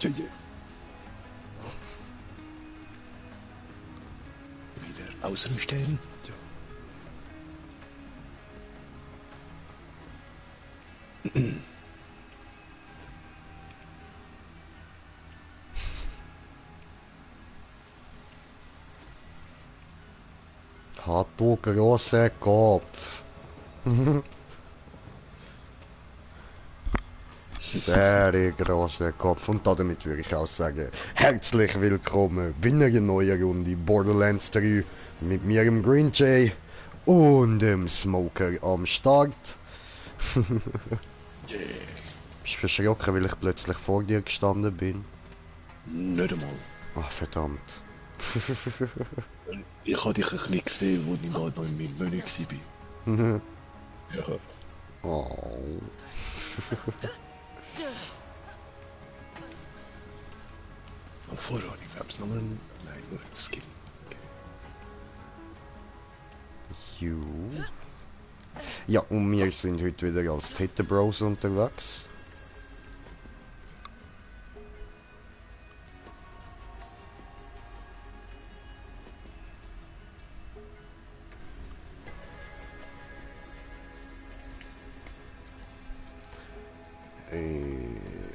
Ja, ja. Wieder außen stehen. Hat du großen Kopf. Sehr großer Kopf. Und damit würde ich auch sagen, herzlich willkommen bei einer neuen Runde Borderlands 3 mit mir, dem Green Jay und dem Smoker am Start. Yeah. Bist du verschrocken, weil ich plötzlich vor dir gestanden bin? Nicht einmal. Ach, verdammt. Ich habe dich ein bisschen gesehen, als ich gerade noch in meinem Menü war. Ja. Oh. Und vorher habe ich, glaube ich, noch einen... Nein, nur einen Skin. You. Ja, und wir sind heute wieder als Tittenbros unterwegs.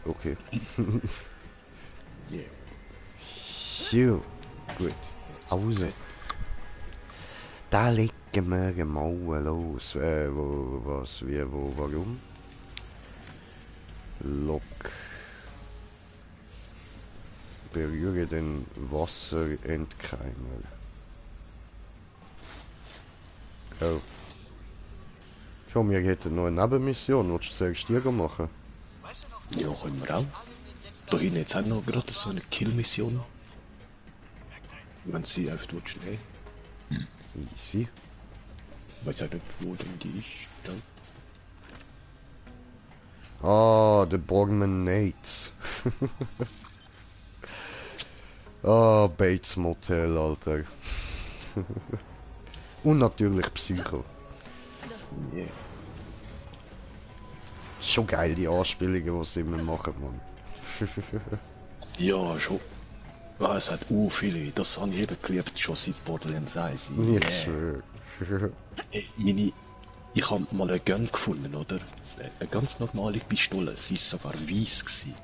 Okay. Yeah. So, gut. Also, da legen wir mal los. Was, wie, wo, warum? Lock. Berühre den Wasserentkeimer. Oh. Schon, wir hätten noch eine Nebenmission. Willst du zuerst die machen? Ja, können wir auch. Da hinten jetzt auch noch gerade so eine Kill-Mission. Wenn sie einfach schnell. Easy. Ich weiß auch nicht, wo denn die ist. Da. Ah, der Borgman Nates. Ah, Bates Motel, Alter. Und natürlich Psycho. Yeah. Schon geil, die Anspielungen, die sie immer machen, Mann. Ja, schon. Ah, es hat viele. Das habe ich eben geliebt, schon seit Borderlands 1. Ich schwöre. Ich habe mal eine Gun gefunden, oder? Eine ganz normale Pistole. Sie war sogar weiss gewesen.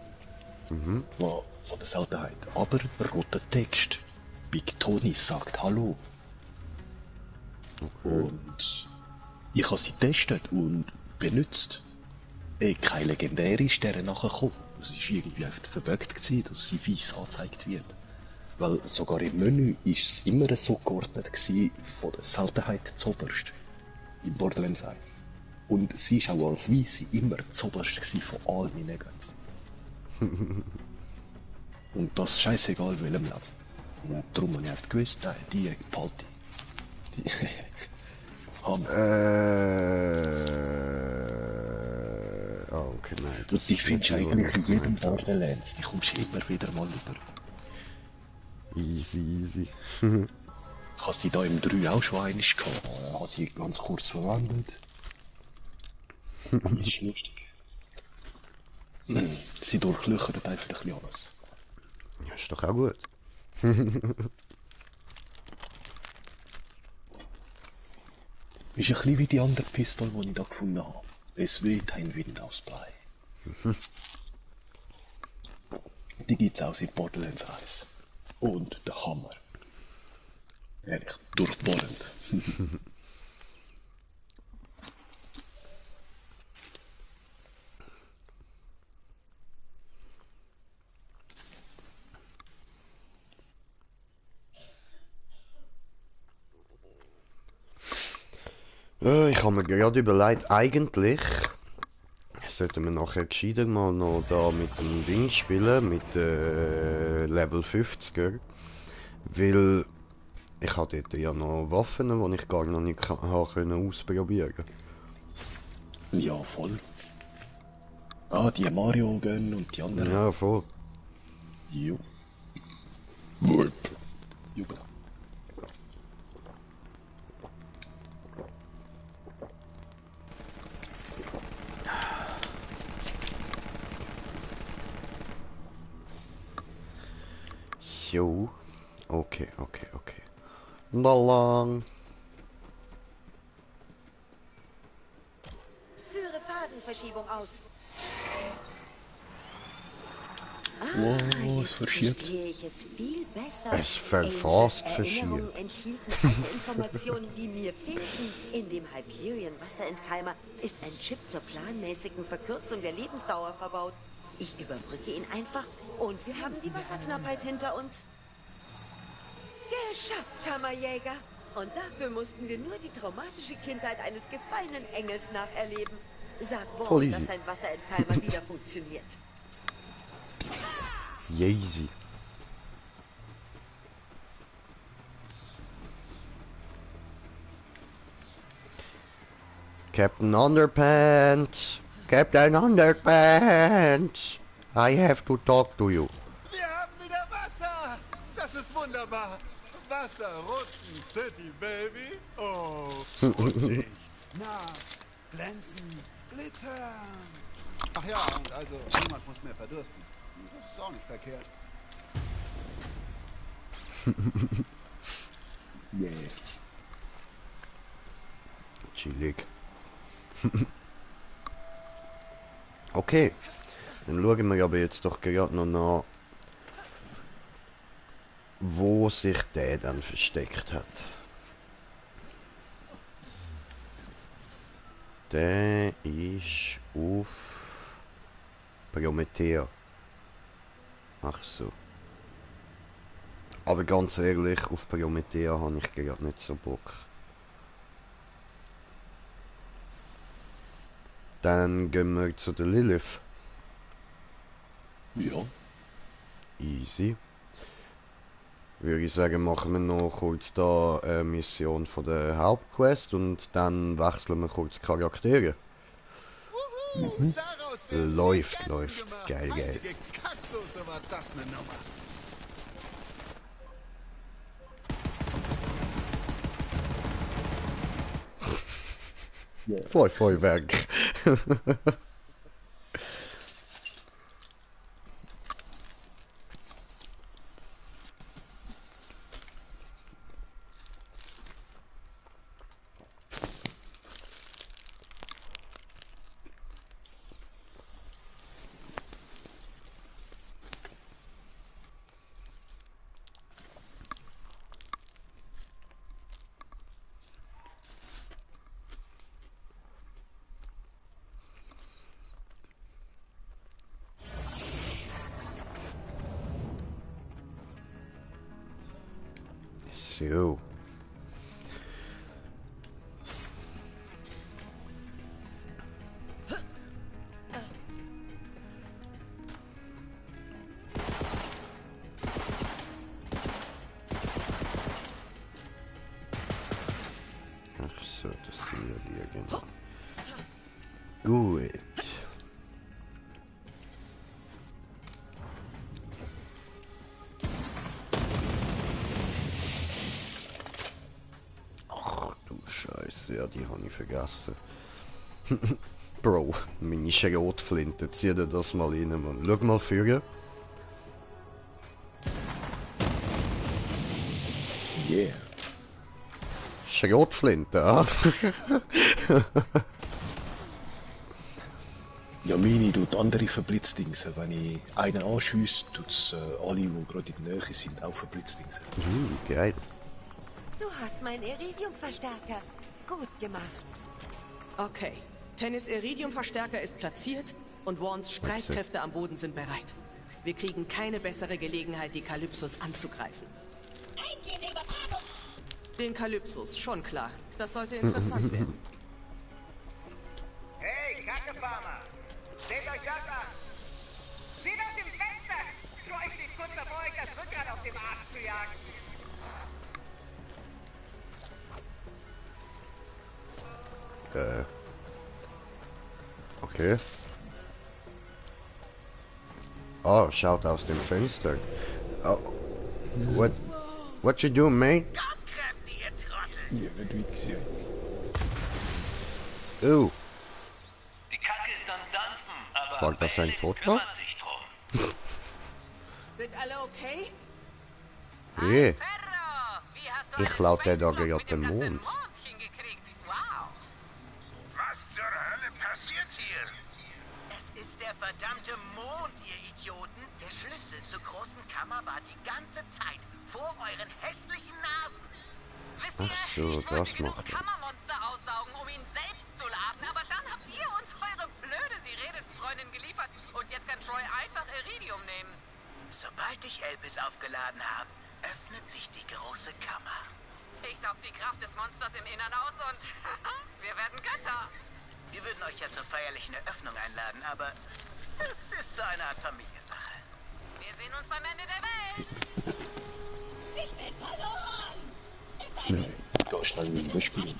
War von der Seltenheit. Aber roter Text. Big Tony sagt Hallo. Okay. Und ich habe sie getestet und benutzt. Keine legendäre Sterne nachher gekommen. Es war irgendwie einfach verbuggt gewesen, dass sie weiss angezeigt wird. Weil sogar im Menü ist es immer so geordnet gewesen, von der Seltenheit zuoberst. In Borderlands 1. Und sie ist auch als Weisse immer zuoberst gewesen von all meinen Guns. Und das scheißegal welchem Level. Und darum habe ich einfach gewusst, nein, die behalte ich. Die Hammer. Oh, okay, nein. Und die findest du eigentlich in jedem Borderlands. Die kommst du immer wieder mal über. Easy, easy. Ich habe sie da im 3 auch schon einmal gehabt. Ich habe sie ganz kurz verwendet. Das ist lustig. Sie durchlöchert einfach ein bisschen alles. Ja, ist doch auch gut. Ist ein bisschen wie die andere Pistole, die ich da gefunden habe. Es weht ein Wind aus Blei. Die gibt's auch in Borderlands 1. Und der Hammer. Ehrlich, durchbohrend. Ich habe mir gerade überlegt, eigentlich sollten wir nachher gescheiter mal noch da mit dem Ding spielen, mit Level 50er. Weil ich habe dort ja noch Waffen, die ich gar noch nicht ausprobieren konnte. Ja, voll. Ah, die Mario Gun und die anderen. Ja, voll. Jo. Jubel. Jo. Okay, okay, okay. Na lang. Führe Phasenverschiebung aus. Wow, es Jetzt verschiebt. verstehe ich es viel besser. Es verfasst Erinnerungen verschiebt. enthielten alle Informationen, die mir fehlten. In dem Hyperion-Wasserentkeimer ist ein Chip zur planmäßigen Verkürzung der Lebensdauer verbaut. Ich überbrücke ihn einfach und wir haben die Wasserknappheit hinter uns. Geschafft, Kammerjäger! Und dafür mussten wir nur die traumatische Kindheit eines gefallenen Engels nacherleben. Sag Voll Worm, easy. dass sein Wasserentkeimer wieder funktioniert. Easy. Captain Underpants. Captain Underpants. I have to talk to you. Wir haben wieder Wasser! Das ist wunderbar! Wasserrutschen City, Baby! Oh, und ich. Nass, glänzend, glitzernd. Ach ja, und also, niemand muss mehr verdursten. Das ist auch nicht verkehrt. Yeah. Chillig. Okay. Dann schauen wir aber jetzt doch gerade noch nach, wo sich der dann versteckt hat. Der ist auf Promethea. Ach so. Aber ganz ehrlich, auf Promethea habe ich gerade nicht so Bock. Dann gehen wir zu der Lilith. Ja. Easy. Würde ich sagen, machen wir noch kurz da eine Mission von der Hauptquest und dann wechseln wir kurz Charaktere. Daraus werden Läuft, Legenden läuft. gemacht. Geil, geil. Heilige Kacksoße, war das eine Nummer. Feuerwerk. So. Ach so, das sind ja die genau. Gut. Ach du Scheiße, ja, die habe ich vergessen. Bro, meine Schrotflinte, zieh dir das mal rein, Mann. Schau mal führen. Yeah. Schrotflinte, ah? Ja, meine tut andere verblitzdingsen. Wenn ich einen anschiesse, tut es alle, die gerade in der Nähe sind, auch verblitzdingsen. Geil. Du hast meinen Iridium-Verstärker. Gut gemacht. Okay. Tennis Iridium-Verstärker ist platziert und Warns Streitkräfte am Boden sind bereit. Wir kriegen keine bessere Gelegenheit, die Kalypsos anzugreifen. Den Kalypsos, schon klar. Das sollte interessant werden. Hey, Kackefarmer! Seht euch das an! Seht aus dem Fenster! Troy steht kurz davor, euch das Rückgrat auf dem Arsch zu jagen. Okay. Oh, schaut aus dem Fenster. Oh, what you doing, mate? Kampfkräfte, ihr Trottel! Ja, nicht weit gesehen. Oh, Die Kacke ist am Dampfen, aber War das ein Baylis Foto? kümmert sich drum. Sind alle okay? Je. Ferro, wie hast du Ich laut der da Spacelog gerade mit dem den ganzen Mond. Mond hingekriegt? Wow. Was zur Hölle passiert hier? Es ist der verdammte Mond, ihr Idioten. Der Schlüssel zur großen Kammer war die ganze Zeit vor euren hässlichen Nasen. Wisst Ach ihr, so, ich wollte das genug macht er. Kammermonster aussaugen, um ihn selbst zu laden, aber dann habt ihr uns eure blöde Sie-redet-Freundin geliefert und jetzt kann Troy einfach Iridium nehmen. Sobald ich Elpis aufgeladen habe, öffnet sich die große Kammer. Ich saug die Kraft des Monsters im Innern aus und wir werden Götter. Wir würden euch ja zur feierlichen Eröffnung einladen, aber es ist so eine Art Familiensache. Wir sehen uns beim Ende der Welt. Da schnell Liebe spielen.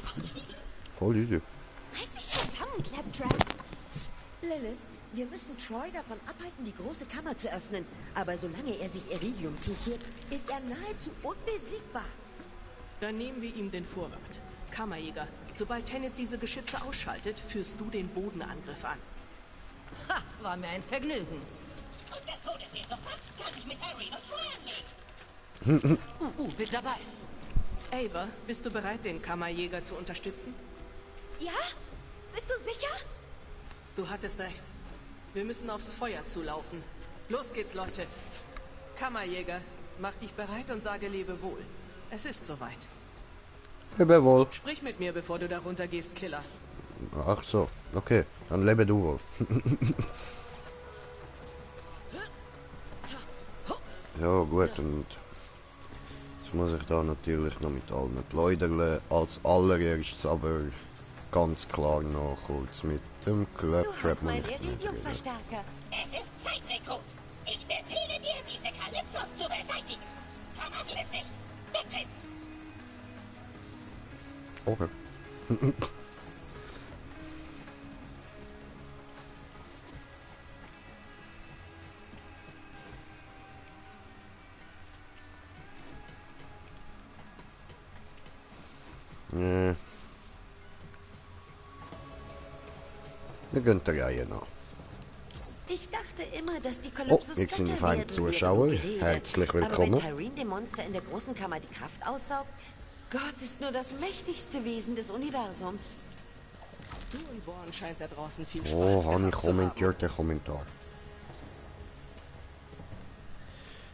Voll easy. Reiß dich zusammen, Claptrap. Lilith, wir müssen Troy davon abhalten, die große Kammer zu öffnen. Aber solange er sich Iridium zuführt, ist er nahezu unbesiegbar. Dann nehmen wir ihm den Vorrat. Kammerjäger, sobald Tennis diese Geschütze ausschaltet, führst du den Bodenangriff an. Ha, war mir ein Vergnügen. Bin dabei. Ava, bist du bereit, den Kammerjäger zu unterstützen? Ja? Bist du sicher? Du hattest recht. Wir müssen aufs Feuer zulaufen. Los geht's, Leute. Kammerjäger, mach dich bereit und sage Lebewohl. Es ist soweit. Lebe wohl. Sprich mit mir, bevor du darunter gehst, Killer. Ach so, okay. Dann lebe du wohl. Ja gut, und jetzt muss ich da natürlich noch mit allen Pläuderle als allererstes, aber ganz klar noch kurz mit dem Du Claptrap hast meinen Iridium-Verstärker. Es ist Zeit, Rico. Ich befehle dir, diese Kalypsos zu beseitigen. Verhassel es nicht. Wegtreten. Okay. Wir gehen der Reihe nach. Ich dachte immer, dass die Kalypsos jetzt sind Götter feine werden, Zuschauer. wie Geräte. Herzlich Aber willkommen. wenn Tyreen dem Monster in der großen Kammer die Kraft aussaugt, Gott ist nur das mächtigste Wesen des Universums. Du und Warren scheint da draußen viel Spaß Oh, habe ich gehabt zu haben. kommentiert, den Kommentar.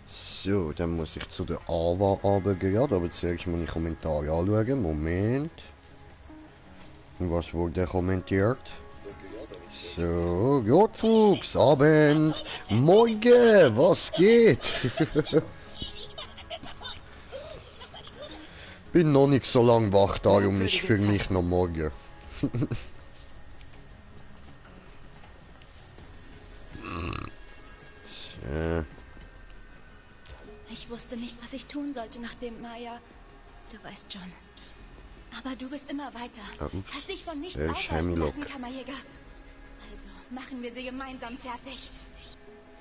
So, dann muss ich zu der Ava runtergehen, aber zuerst muss ich Kommentare anschauen. Moment. Was wurde kommentiert? So, Jodfuchs, Abend, Morgen, was geht? Bin noch nicht so lang wach, darum ist für mich noch morgen. So. Ich wusste nicht, was ich tun sollte, nachdem Maya... Du weißt schon. Aber du bist immer weiter. Ups. Hast dich von nichts Der ist aufhalten Hemlock. lassen, Kammerjäger. Also machen wir sie gemeinsam fertig.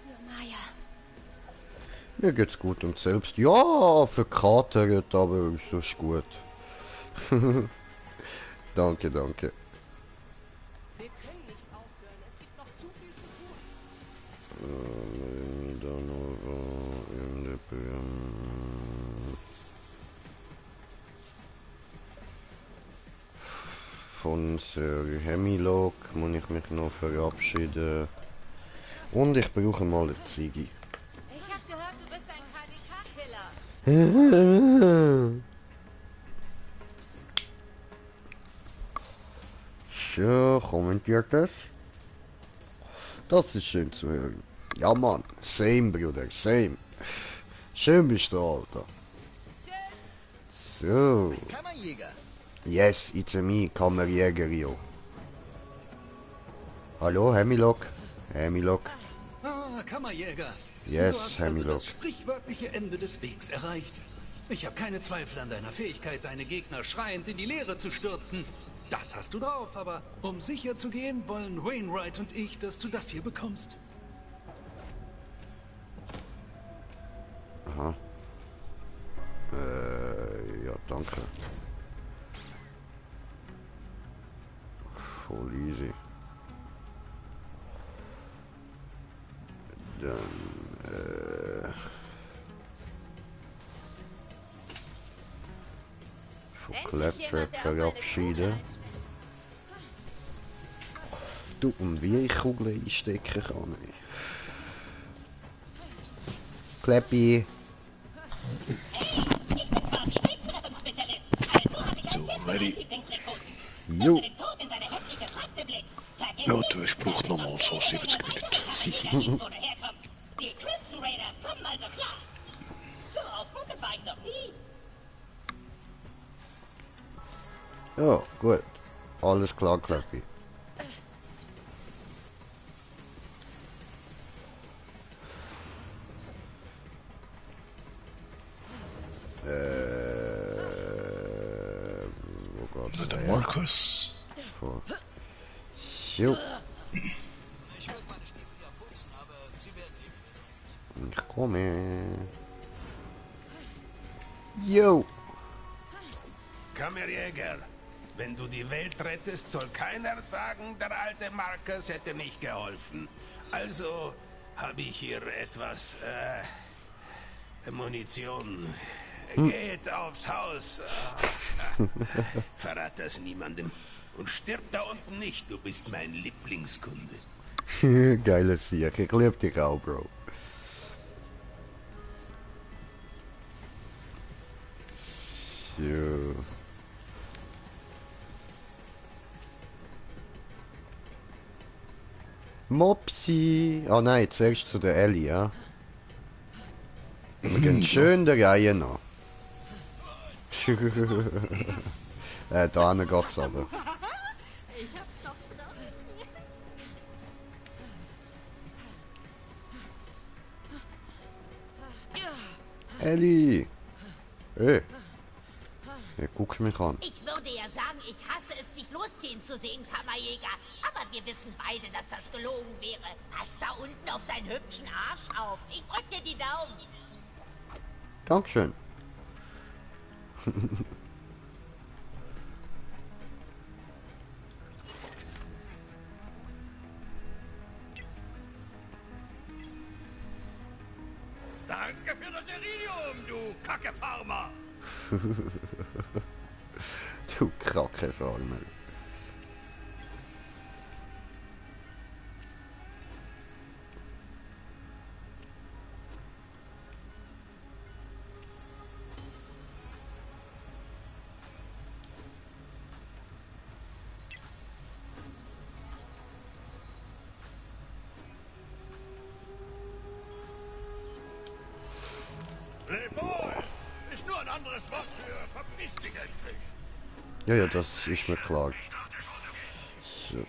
Für Maya. Mir geht's gut und selbst. Ja, verkatert, aber so ist gut. Danke, danke. Wir können nicht aufhören. Es gibt noch zu viel zu tun. Von Sir Hemlock muss ich mich noch verabschieden. Und ich brauche mal eine Ziege. Ich hab gehört, du bist ein KDK-Killer. So, kommentiert das? Das ist schön zu hören. Ja Mann, same Bruder, same. Schön bist du, Alter. So. Kammerjäger. Yes, it's a me, Kammerjäger Rio. Hallo, Hemlock. Hemlock. Ah, Kammerjäger. Yes, du hast also Hemlock. das sprichwörtliche Ende des Wegs erreicht. Ich habe keine Zweifel an deiner Fähigkeit, deine Gegner schreiend in die Leere zu stürzen. Das hast du drauf, aber um sicher zu gehen, wollen Wainwright und ich, dass du das hier bekommst. Aha. Ja, danke. Voll easy. Dann, Claptrap verabschieden. Du, und wie ich Kugeln einstecken kann. Clappy. So, ready? Jo. Ja, du hast braucht nochmal so 70 Minuten. Ja, gut. Alles klar, Clappy. Wo geht's Der her? Markus. Vor. Jo. Ich komme. Jo. Kammerjäger, wenn du die Welt rettest, soll keiner sagen, der alte Markus hätte nicht geholfen. Also habe ich hier etwas, Munition. Geht aufs Haus. Verrat das niemandem. Und stirb da unten nicht, du bist mein Lieblingskunde. Geiles Sieg, ich liebe dich auch, Bro. So. Mopsi! Oh nein, zuerst zu der Ellie, ja? Wir gehen schön der Reihe nach. Da hinten geht's aber. Ellie! Hey! Ja, guckst mich an. Ich würde ja sagen, ich hasse es, dich losziehen zu sehen, Kammerjäger. Aber wir wissen beide, dass das gelogen wäre. Pass da unten auf deinen hübschen Arsch auf. Ich drück dir die Daumen. Dankeschön. Danke für das Iridium, du Kackefarmer. Du Kackefarmer. Playboy ist nur ein anderes Wort für verpiss dich endlich. Ja, ja, das ist mir klar. So.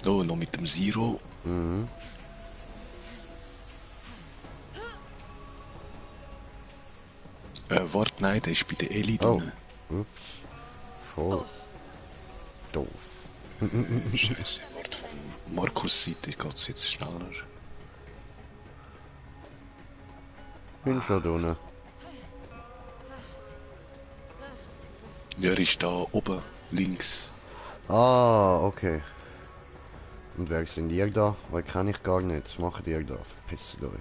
Oh, noch mit dem Zero. Mhm. Warte, nein, der ist bei der Ellie Oh. drin. Ups. Voll. Doof. Scheiße, warte, von Markus Seite geht's jetzt schneller. Bin schon drinnen. Ja, er ist da oben, links. Ah, okay. Und wer sind ihr da? Weil kann ich gar nicht. Was macht ihr da? Verpisst euch.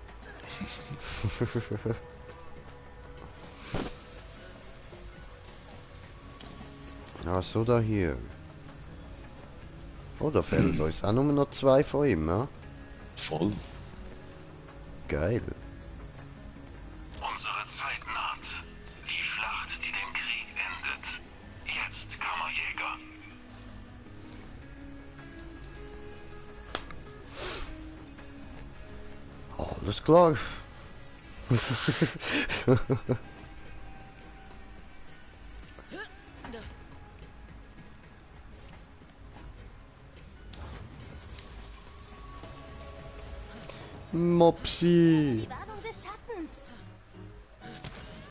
Ah, so da hier. Oh, da fehlen uns auch nur noch 2 von ihm, ja? Voll. Geil. Unsere Zeit naht. Die Schlacht, die den Krieg endet. Jetzt, Kammerjäger. Alles klar. Mopsi. Die Warnung des Schattens.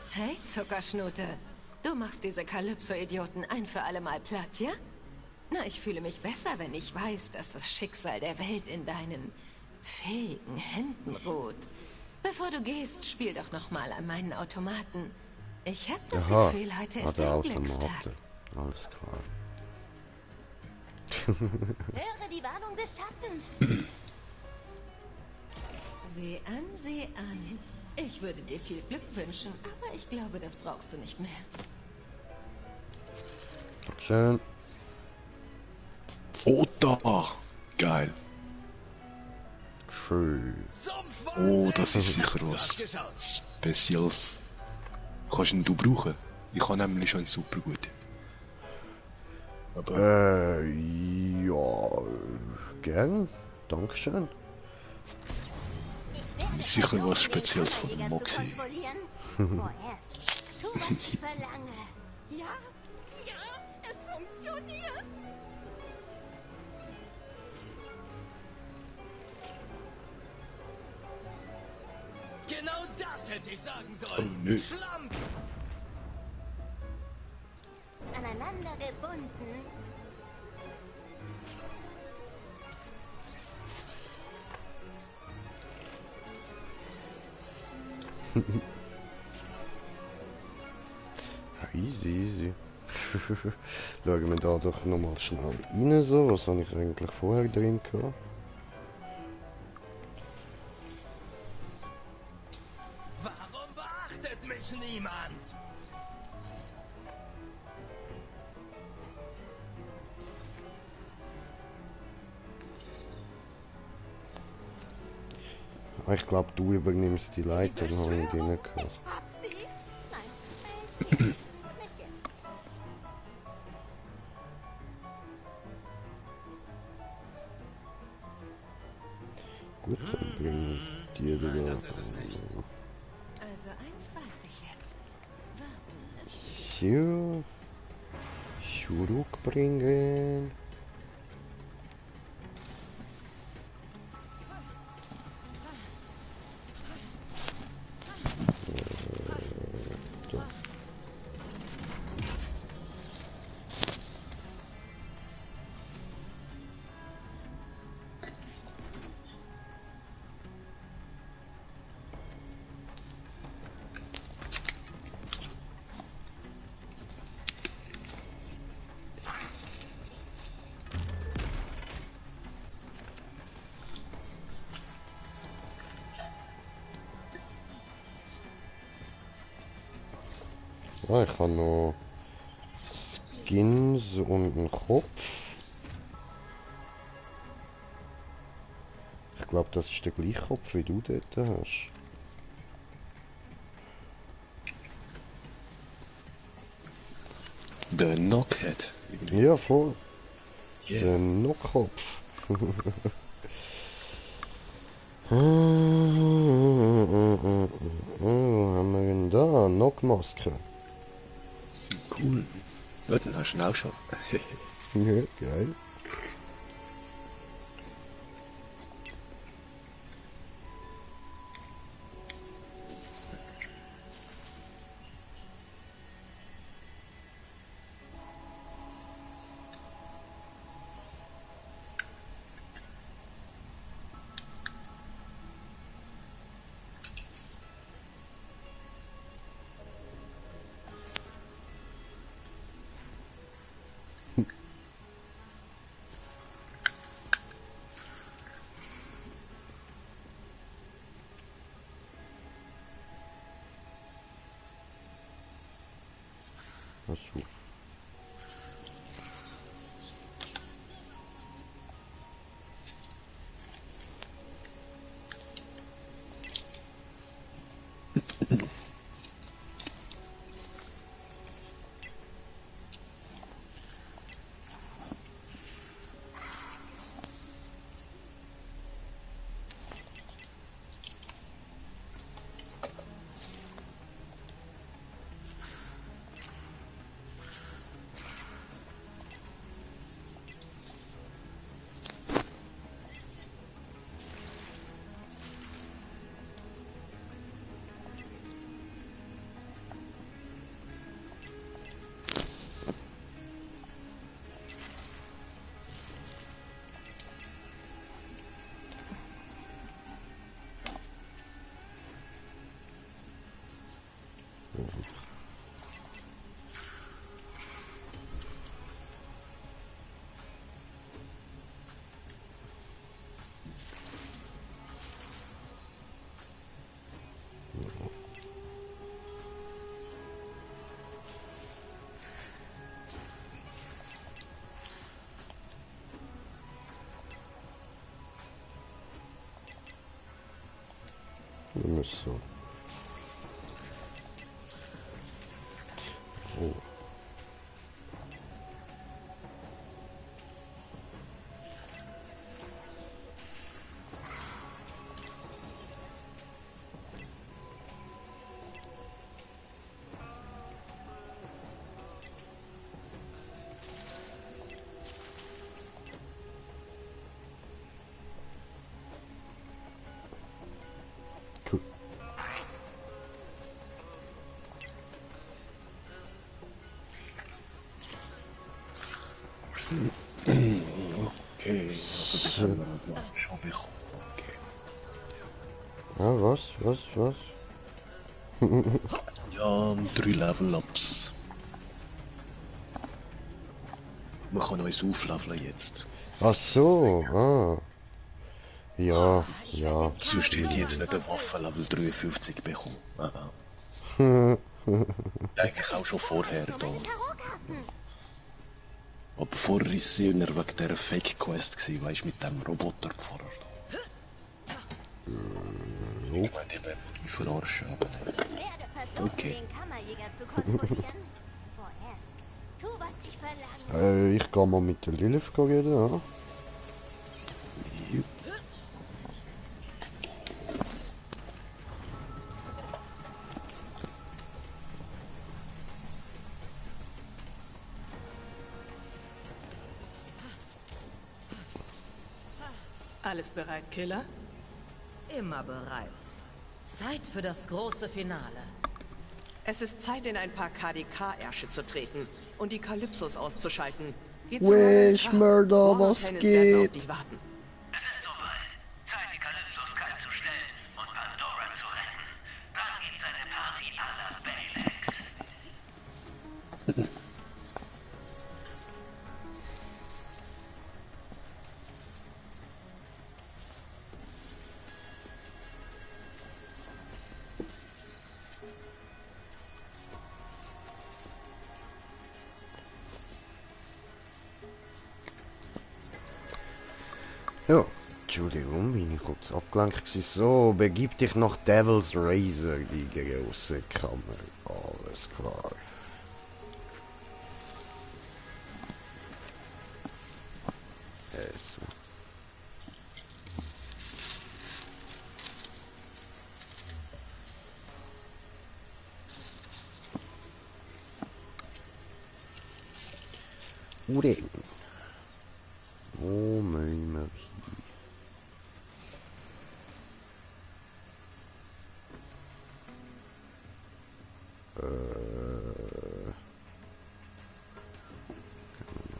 Hey, Zuckerschnute. Du machst diese Kalypso-Idioten ein für alle Mal platt, ja? Na, ich fühle mich besser, wenn ich weiß, dass das Schicksal der Welt in deinen fähigen Händen ruht. Bevor du gehst, spiel doch noch mal an meinen Automaten. Ich hab das Gefühl, heute ist der Glückstag. Alles klar. Höre die Warnung des Schattens. Sieh an, sieh an. Ich würde dir viel Glück wünschen, aber ich glaube, das brauchst du nicht mehr. Schön. Oh, da! Geil. Schön. Oh, das ist sicher was Spezielles. Kannst du brauchen? Ich habe nämlich schon eine super gute. Aber... Ja... Gern. Dankeschön. Sicher was Spezielles von dem Moxie. Vorerst. Tu, was ich verlange. Ja, es funktioniert. Genau das hätte ich sagen Oh, sollen. nö. Schlamm! Aneinander gebunden. Easy, easy. Schauen wir da doch nochmal schnell rein. So. Was habe ich eigentlich vorher drin gehabt? Warum beachtet mich niemand? Ah, ich glaube, du übernimmst die Leitung, habe ich drin gehabt. Hab sie? Nein, nicht jetzt. Gut, dann bringen die wieder. Also eins weiß ich jetzt. Warten ist So. Zurückbringen. Ah, ich habe noch Skins und einen Kopf. Ich glaube, das ist der gleiche Kopf, wie du dort hast. Der Knockhead. Ja, voll. Yeah. Der Knockkopf. Wo haben wir denn da? Knockmaske. Cool. Ja, dann hast du ihn auch schon. Ja, geil. Achso. Immer so. Oh. Cool. Okay, also das haben wir schon bekommen. Okay. Ah, was? Ja, 3 Level-Ups. Man kann uns aufleveln jetzt. Ach so, ah. Ja. Sonst hätte ich jetzt nicht eine Waffe Level 53 bekommen. Aha. Eigentlich auch schon vorher da. Aber vorher ist es eher wegen dieser Fake-Quest gewesen, weißt du, mit dem Roboterpfarrer. Ich meine, die werden mich verarschen, aber nicht. Ich werde versuchen, Okay. den Kammerjäger zu kontrollieren. Vorerst, tu, was ich verlange. Ich gehe mal mit der Lilith reden, ja. Alles bereit, Killer? Immer bereit. Zeit für das große Finale. Es ist Zeit, in ein paar KDK-Ärsche zu treten und die Kalypsos auszuschalten. Geht zu Wesh, Lawrence K. Murder, Morgan was Tennis werden auf geht? dich warten. Es ist soweit. Zeit, die Kalypsos kalt zu stellen und Pandora zu retten. Dann gibt's eine Party à la Baylex. Ja, Entschuldigung, bin ich kurz abgelenkt gewesen. So, begib dich nach Devil's Razor, die große Kammer. Alles klar. Also. Urin. Wo müssen wir hin?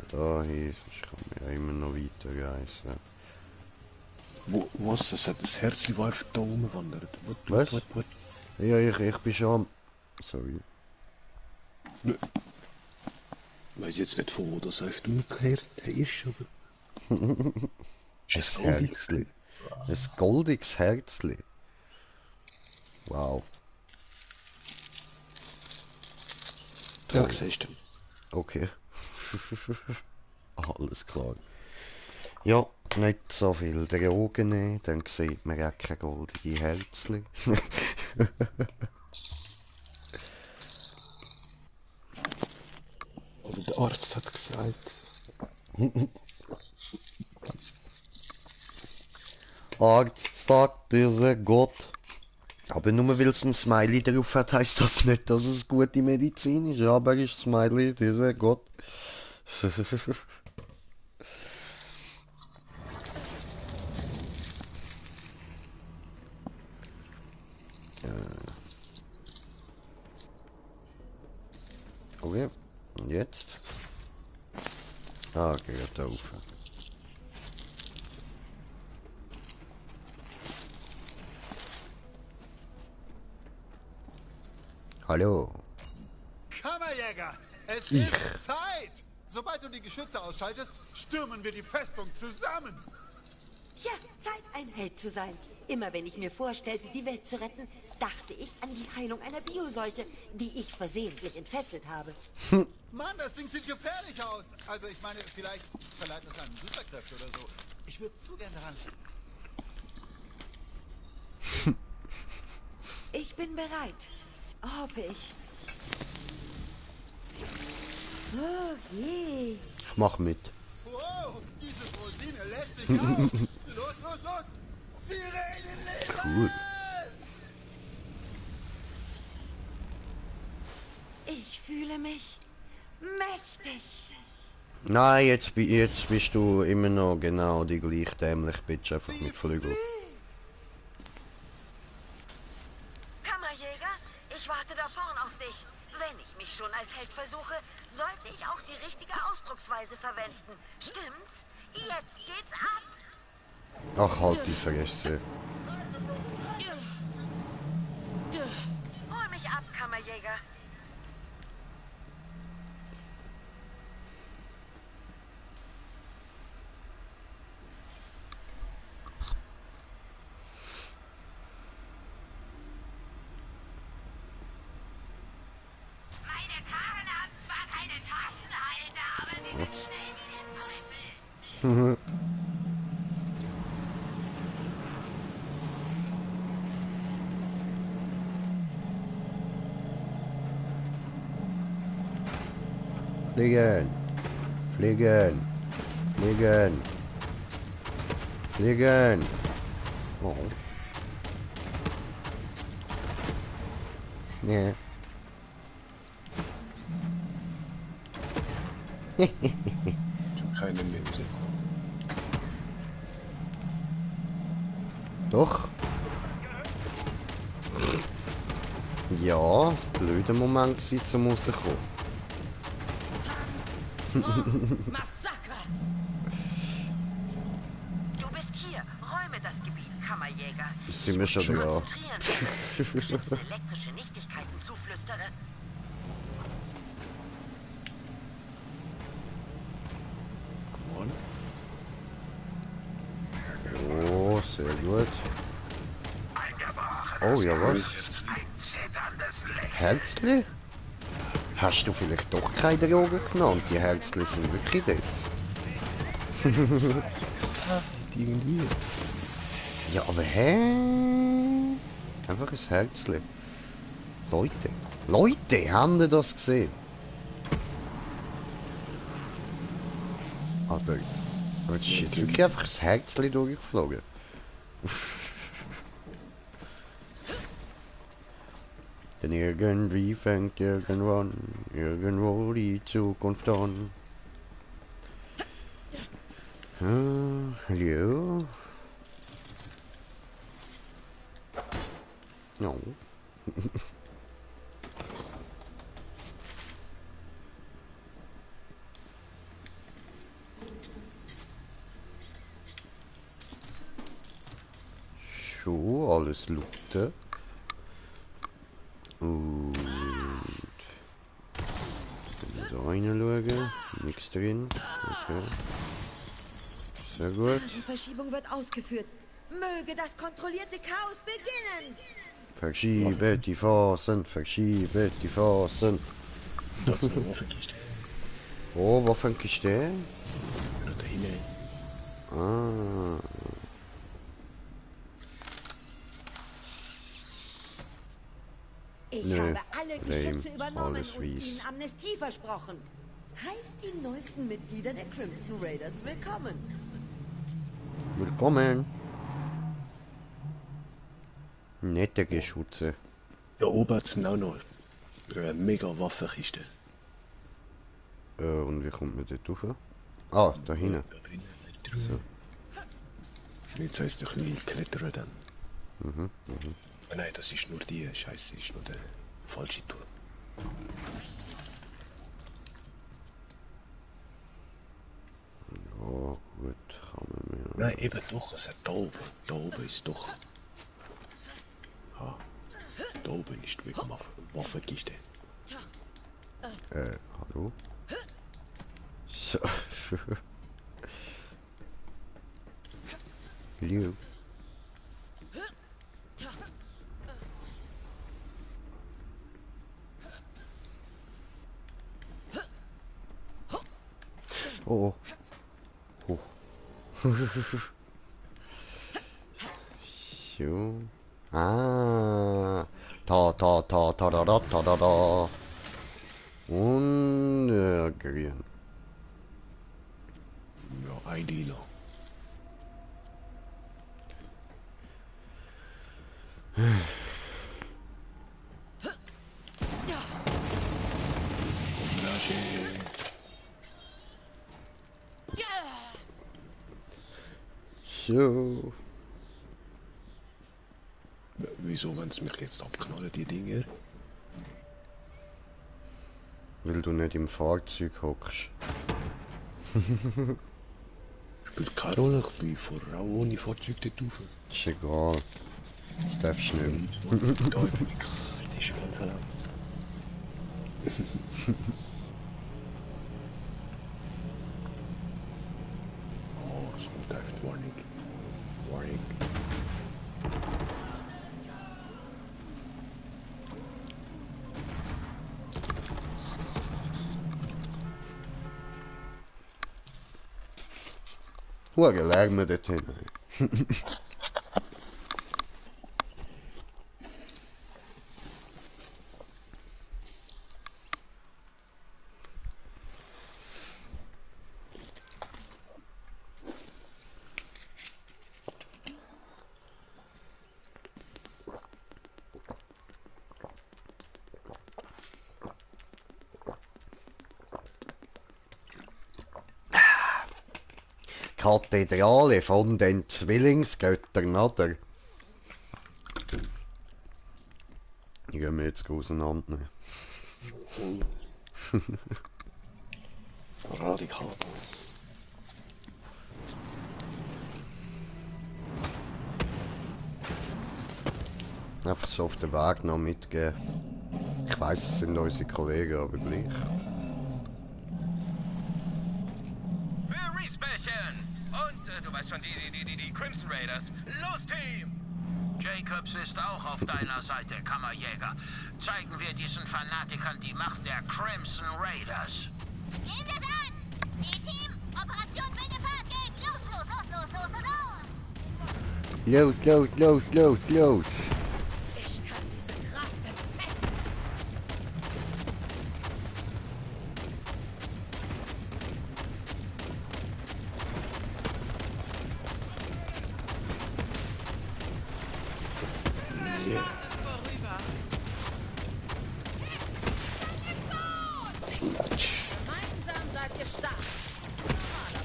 Da hin, sonst kann man ja immer noch weiterreisen. Was? Es hat das Herzchen, das einfach da rumwandert. Was? What? Ja, ich bin schon am... Sorry. Ich weiss jetzt nicht, von wo das einfach umgekehrt ist, aber... Ein Herzli. Ein goldiges Herzli. Wow. Ja, Toll. siehst du. Okay. Alles klar. Ja, nicht so viel Drogen nehmen, dann sieht man auch keine goldige Herzli. Aber der Arzt hat gesagt... Arzt sagt, dieser Gott. Aber nur weil es ein Smiley drauf hat, heisst das nicht, dass es gute Medizin ist. Aber ist Smiley, dieser Gott. Okay, und jetzt? Ah, geht auf. Hallo. Kammerjäger, es ist Zeit! Sobald du die Geschütze ausschaltest, stürmen wir die Festung zusammen. Tja, Zeit, ein Held zu sein. Immer wenn ich mir vorstellte, die Welt zu retten, dachte ich an die Heilung einer Bioseuche, die ich versehentlich entfesselt habe. Mann, das Ding sieht gefährlich aus. Also ich meine, vielleicht verleiht es einem Superkräfte oder so. Ich würde zu gern daran... Ich bin bereit. Hoffe ich. Oh je. Ich mach mit. Wow, diese Rosine lädt sich auf. Los, los, los. Sirenenleger! Cool. Ich fühle mich mächtig. Nein, jetzt bist du immer noch genau die gleich dämliche Bitch, einfach mit Flügel. Kammerjäger, ich warte da vorn auf dich. Wenn ich mich schon als Held versuche, sollte ich auch die richtige Ausdrucksweise verwenden. Stimmt's? Jetzt geht's ab. Ach, halt die Fresse. Hol mich ab, Kammerjäger. Meine Karren haben zwar keine Taschenhalter, aber sie sind schnell wie der Teufel. Fliegen! Fliegen! Fliegen! Fliegen! Oh. Nee. Keine Mimse. Doch. Ja, blöder Moment gewesen, zum rauskommen. Massaker! Du bist hier. Räume das Gebiet, Kammerjäger. Jetzt sind wir schon da. Konzentrieren, wenn ich bestimmte elektrische Nichtigkeiten zuflüstere. Oh, sehr gut. Oh, ja, was? Herzli? Hast du vielleicht doch keine Drogen genommen? Die Herzli sind wirklich dort. Irgendwie. Ja, aber hä? Einfach ein Herzli. Leute, haben ihr das gesehen? Ah, da. Jetzt ist jetzt wirklich einfach ein Herzli durchgeflogen. Denn irgendwie fängt irgendwann, irgendwo die Zukunft an. Hallo? No. So, alles looten. Und da reinschauen. Nichts drin. Okay. Sehr gut. Phasenverschiebung wird ausgeführt. Möge das kontrollierte Chaos beginnen. Verschiebe die Phasen, verschiebe die Phasen. Das ist eine Waffenkiste. Oh, Waffenkiste? Da hinein. Ah. Ich habe alle Geschütze übernommen alles und weiss. ihnen Amnestie versprochen. Heißt die neuesten Mitglieder der Crimson Raiders willkommen. Willkommen. Nette Geschütze. Da oben sind auch noch eine mega Waffenkiste. Und wie kommt man dort rauf? Ah, da hinten. So. Jetzt heisst es ein bisschen klettern dann. Mhm. Nein, das ist nur die Scheiße, ist nur der falsche Tour. Ja, gut, kann man mir. Nein, eben doch, es hat da oben. Da oben ist doch. Ah, da oben ist die Waffenkiste. Hallo? So. Hallo? Oh. Oh. So. Ah. Ta ta ta ta da da ta da da. Und grün. Ja, ein Lila. So. Wieso wollen sie mich jetzt abknallen, die Dinger? Weil du nicht im Fahrzeug hockst. Spielt keine Rolle, ich bin vorher auch ohne Fahrzeug dort rauf. Ist egal. Das darfst du nicht. Da bin ich. Das ist ganz allein. Oh, es kommt einfach Warning. Warning. Hure Lärm dort hinten. Kathedrale von den Zwillingsgöttern, oder? Die gehen wir jetzt auseinander. Radikal. Einfach so auf den Weg noch mitgeben. Ich weiss, es sind unsere Kollegen, aber gleich. Für Respawn! Und du weißt schon, die Crimson Raiders. Los, Team! Jacobs ist auch auf deiner Seite, Kammerjäger. Zeigen wir diesen Fanatikern die Macht der Crimson Raiders. Gehen wir an! E-Team, Operation wilde Fahrt geht! Los, los, los, los, los, los, los! Los, los, los, los, los! Ich kann diese Kraft entfesseln. Der Spaß ist vorüber. Klatsch. Gemeinsam seid ihr stark.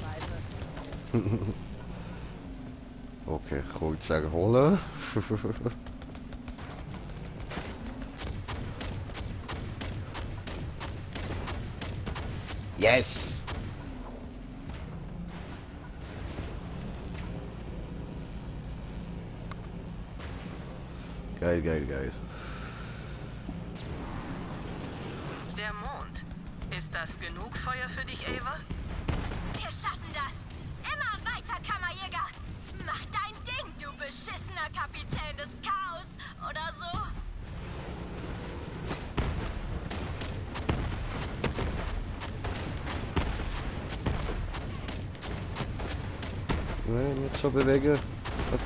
Normalerweise. Okay, kurz erholen. Yes! Geil, geil, geil. Der Mond. Ist das genug Feuer für dich, Ava? Wir schaffen das! Immer weiter, Kammerjäger! Mach dein Ding, du beschissener Kapitän des Chaos! Oder so! Nicht so bewegen. Ach,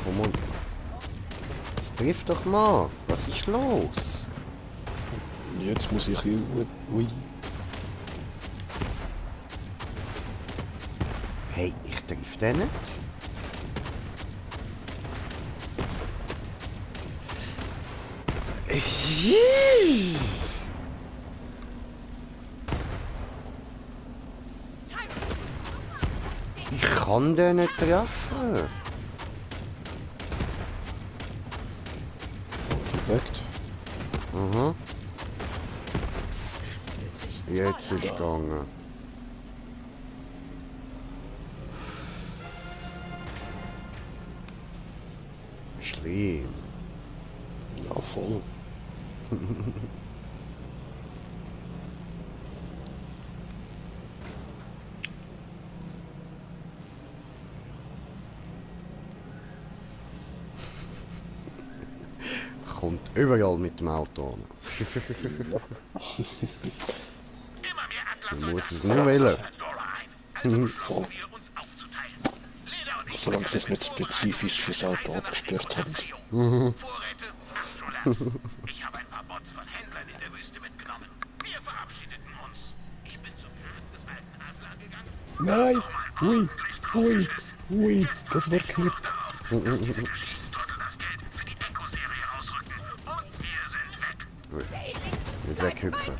komm on. Das trifft doch mal. Was ist los? Jetzt muss ich hier... Ui. Hey, ich triff den nicht. Ich kann den nicht treffen. Perfekt. Aha. Jetzt ist gegangen. Schlimm. Ja, voll. Kommt überall mit dem Auto an. Du musst es nur wählen. Also versuchen wir uns aufzuteilen. Leda und ich Solange sie es nicht spezifisch fürs Auto abgesperrt haben. Vorräte abzulassen. Ich habe ein paar Bots von Händlern in der Wüste mitgenommen. Wir verabschiedeten uns. Ich bin zum Grab des alten Aslan gegangen. Nein! Ui! Ui! Das war knapp. Das Geld für die Echo-Serie rausrücken. Und wir sind weg. Nicht weghüpfen.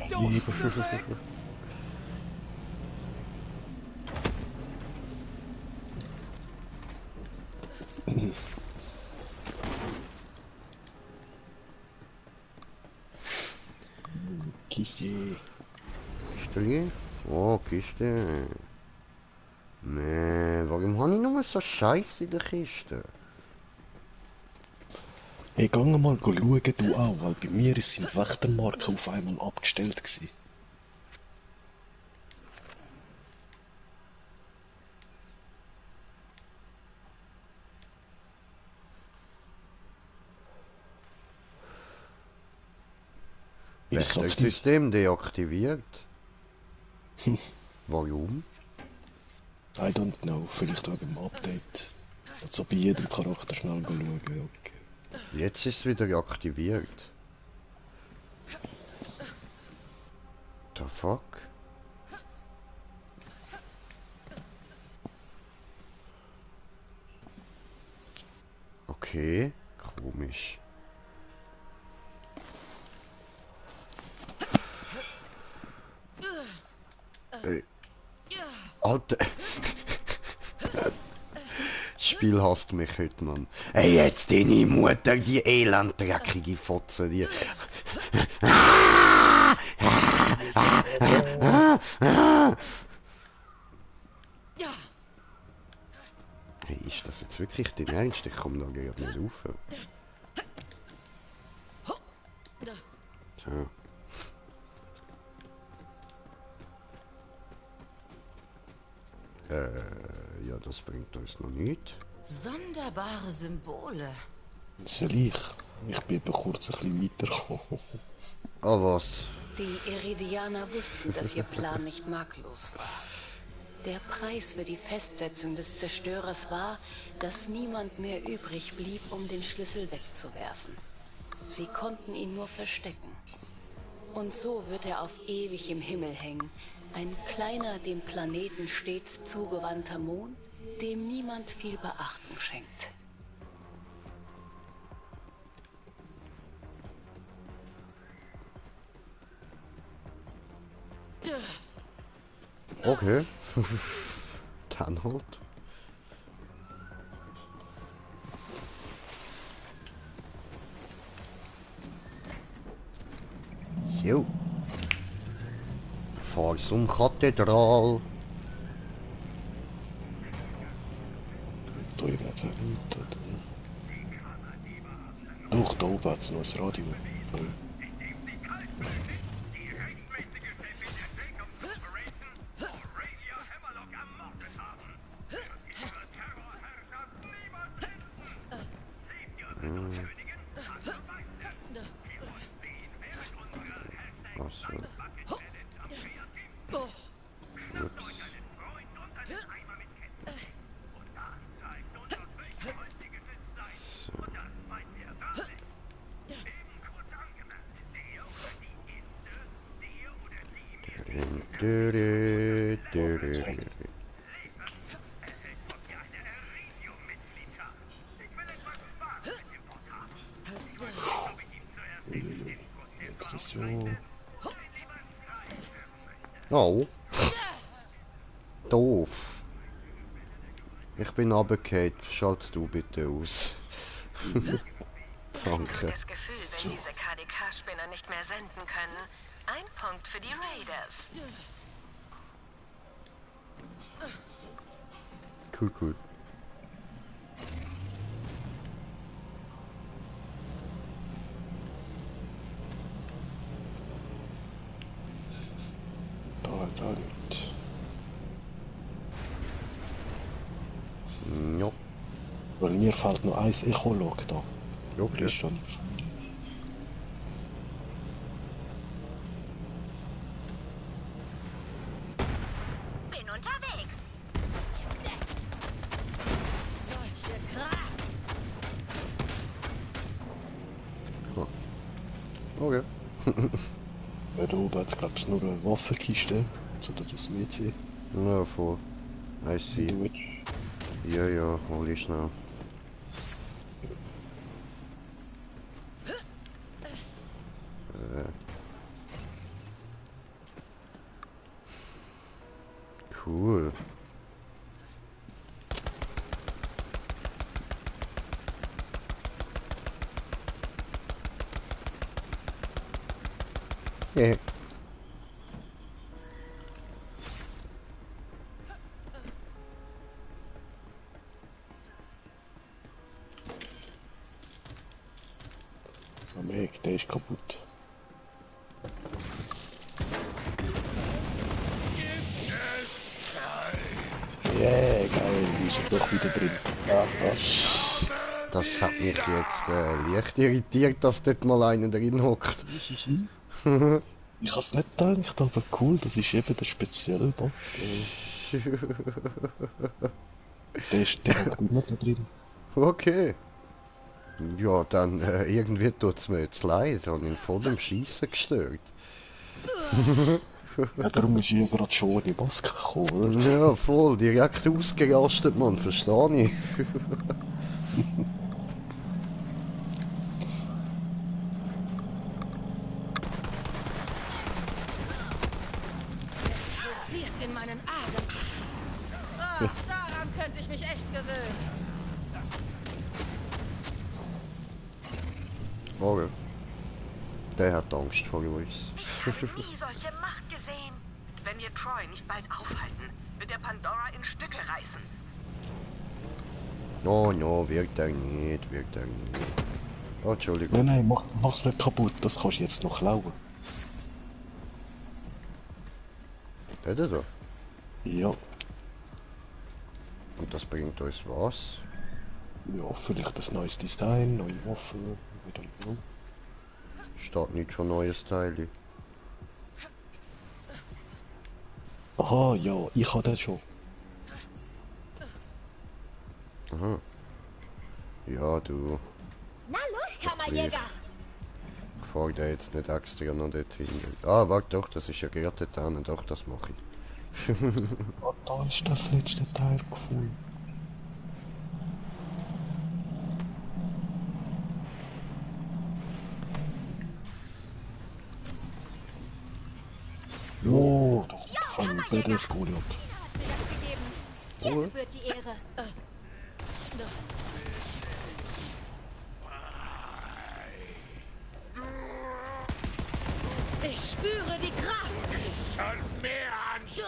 Kiste. Kiste? Oh, Kiste. Nee, warum habe ich nur so Scheiße in der Kiste? Hey, geh mal schauen, du auch, weil bei mir ist im Wächtermarke auf einmal abgestellt gewesen. Wächtersystem deaktiviert. Warum? I don't know, vielleicht wegen dem Update. Also bei jedem Charakter schnell schauen, okay. Jetzt ist es wieder aktiviert. The fuck? Okay, komisch. Ey. Alter. Das Spiel hasst mich heute, Mann. Ey, jetzt deine Mutter, die elendreckige Fotze, die... Hey, ist das jetzt wirklich dein Ernst? Ich komme da gerade nicht rauf. So. Ja, das bringt uns noch nicht. Sonderbare Symbole. Soll ich? Ich bin eben kurz ein bisschen weitergekommen. Ah, was? Die Iridianer wussten, dass ihr Plan nicht makellos war. Der Preis für die Festsetzung des Zerstörers war, dass niemand mehr übrig blieb, um den Schlüssel wegzuwerfen. Sie konnten ihn nur verstecken. Und so wird er auf ewig im Himmel hängen. Ein kleiner, dem Planeten stets zugewandter Mond, dem niemand viel Beachtung schenkt. Okay. Dann halt. So. Fahr zum Kathedral. Da jetzt auch nicht, oder? Doch, da oben hat es noch ein Radio. Jetzt ist so. Oh. Doof. Ich bin runtergefallen. Schaltest du bitte aus. Danke. Das Gefühl, wenn diese KDK-Spinner nicht mehr senden können. Ein Punkt für die Raiders. Cool, cool. Da hat's auch nicht. Ja. Weil mir fehlt noch ein Echolog da. Okay. Ist schon. Bin unterwegs. Okay. Ja, da oben hat es, glaube ich, nur eine Waffenkiste, so dass das WC. Ja, voll. I see. Ja, ja, hol ich schnell. Cool. Hehe. Am Weg, der ist kaputt. Yeah, geil, die ist doch wieder drin. Das hat mich jetzt leicht irritiert, dass dort mal einer drin hockt. Ich hab's nicht gedacht, aber cool, das ist eben der spezielle Bot. Der hockt immer da drin. Okay. Ja, dann irgendwie tut's mir jetzt leid, habe ihn voll dem Schiessen gestört. Ja, darum ist ich gerade schon ohne Maske gekommen, oder? Ja, voll, direkt ausgerastet, Mann, verstehe ich. Pulsiert in meinen Adern. Ah, daran könnte ich mich echt gewöhnen. Okay. Der hat Angst vor uns. Ich habe nie solche Macht gesehen. Wenn wir Troy nicht bald aufhalten, wird der Pandora in Stücke reißen. Oh, no, wirkt er nicht, wirkt er nicht. Oh, Entschuldigung. Nein, mach's nicht kaputt, das kannst du jetzt noch klauen. Der da? Ja. Und das bringt uns was? Ja, vielleicht ein neues Design, neue Waffen, wieder no. Steht nicht von neues Teile. Aha, ja, ich habe das schon. Aha. Ja, du. Na los, Kammerjäger! Ich fahr da jetzt nicht extra noch dorthin. Ah, warte doch, das ist ja gerade da, doch, das mache ich. Oh, da ist das letzte Teil gefunden. Oh, doch, von Badass Goliath. Dir gebührt die Ehre. Ich spüre die Kraft. Ich kann mehr anschauen.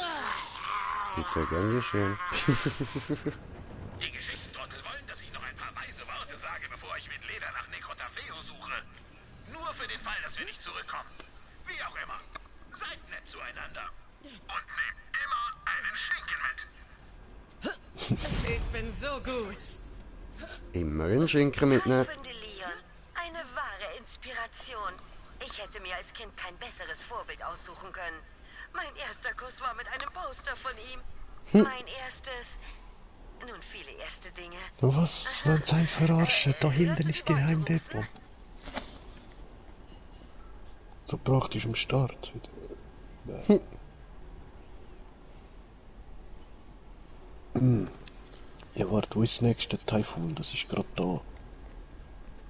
Bitte, gern geschehen. Die Geschichtstrottel wollen, dass ich noch ein paar weise Worte sage, bevor ich mit Leder nach Necrotafeo suche. Nur für den Fall, dass wir nicht zurückkommen. Wie auch immer. Seid nett zueinander. Und nehmt immer einen Schinken mit. Ich bin so gut. Immer einen Schinken mitnehmen. Treffende Leon. Eine wahre Inspiration. Ich hätte mir als Kind kein besseres Vorbild aussuchen können. Mein erster Kuss war mit einem Poster von ihm. Mein erstes... Nun, viele erste Dinge. Was? Wollen Sie einen verarschen? Da hinten ist Geheimdepot. So praktisch am Start. Ja, warte, wo ist das nächste Typhoon? Das ist gerade da.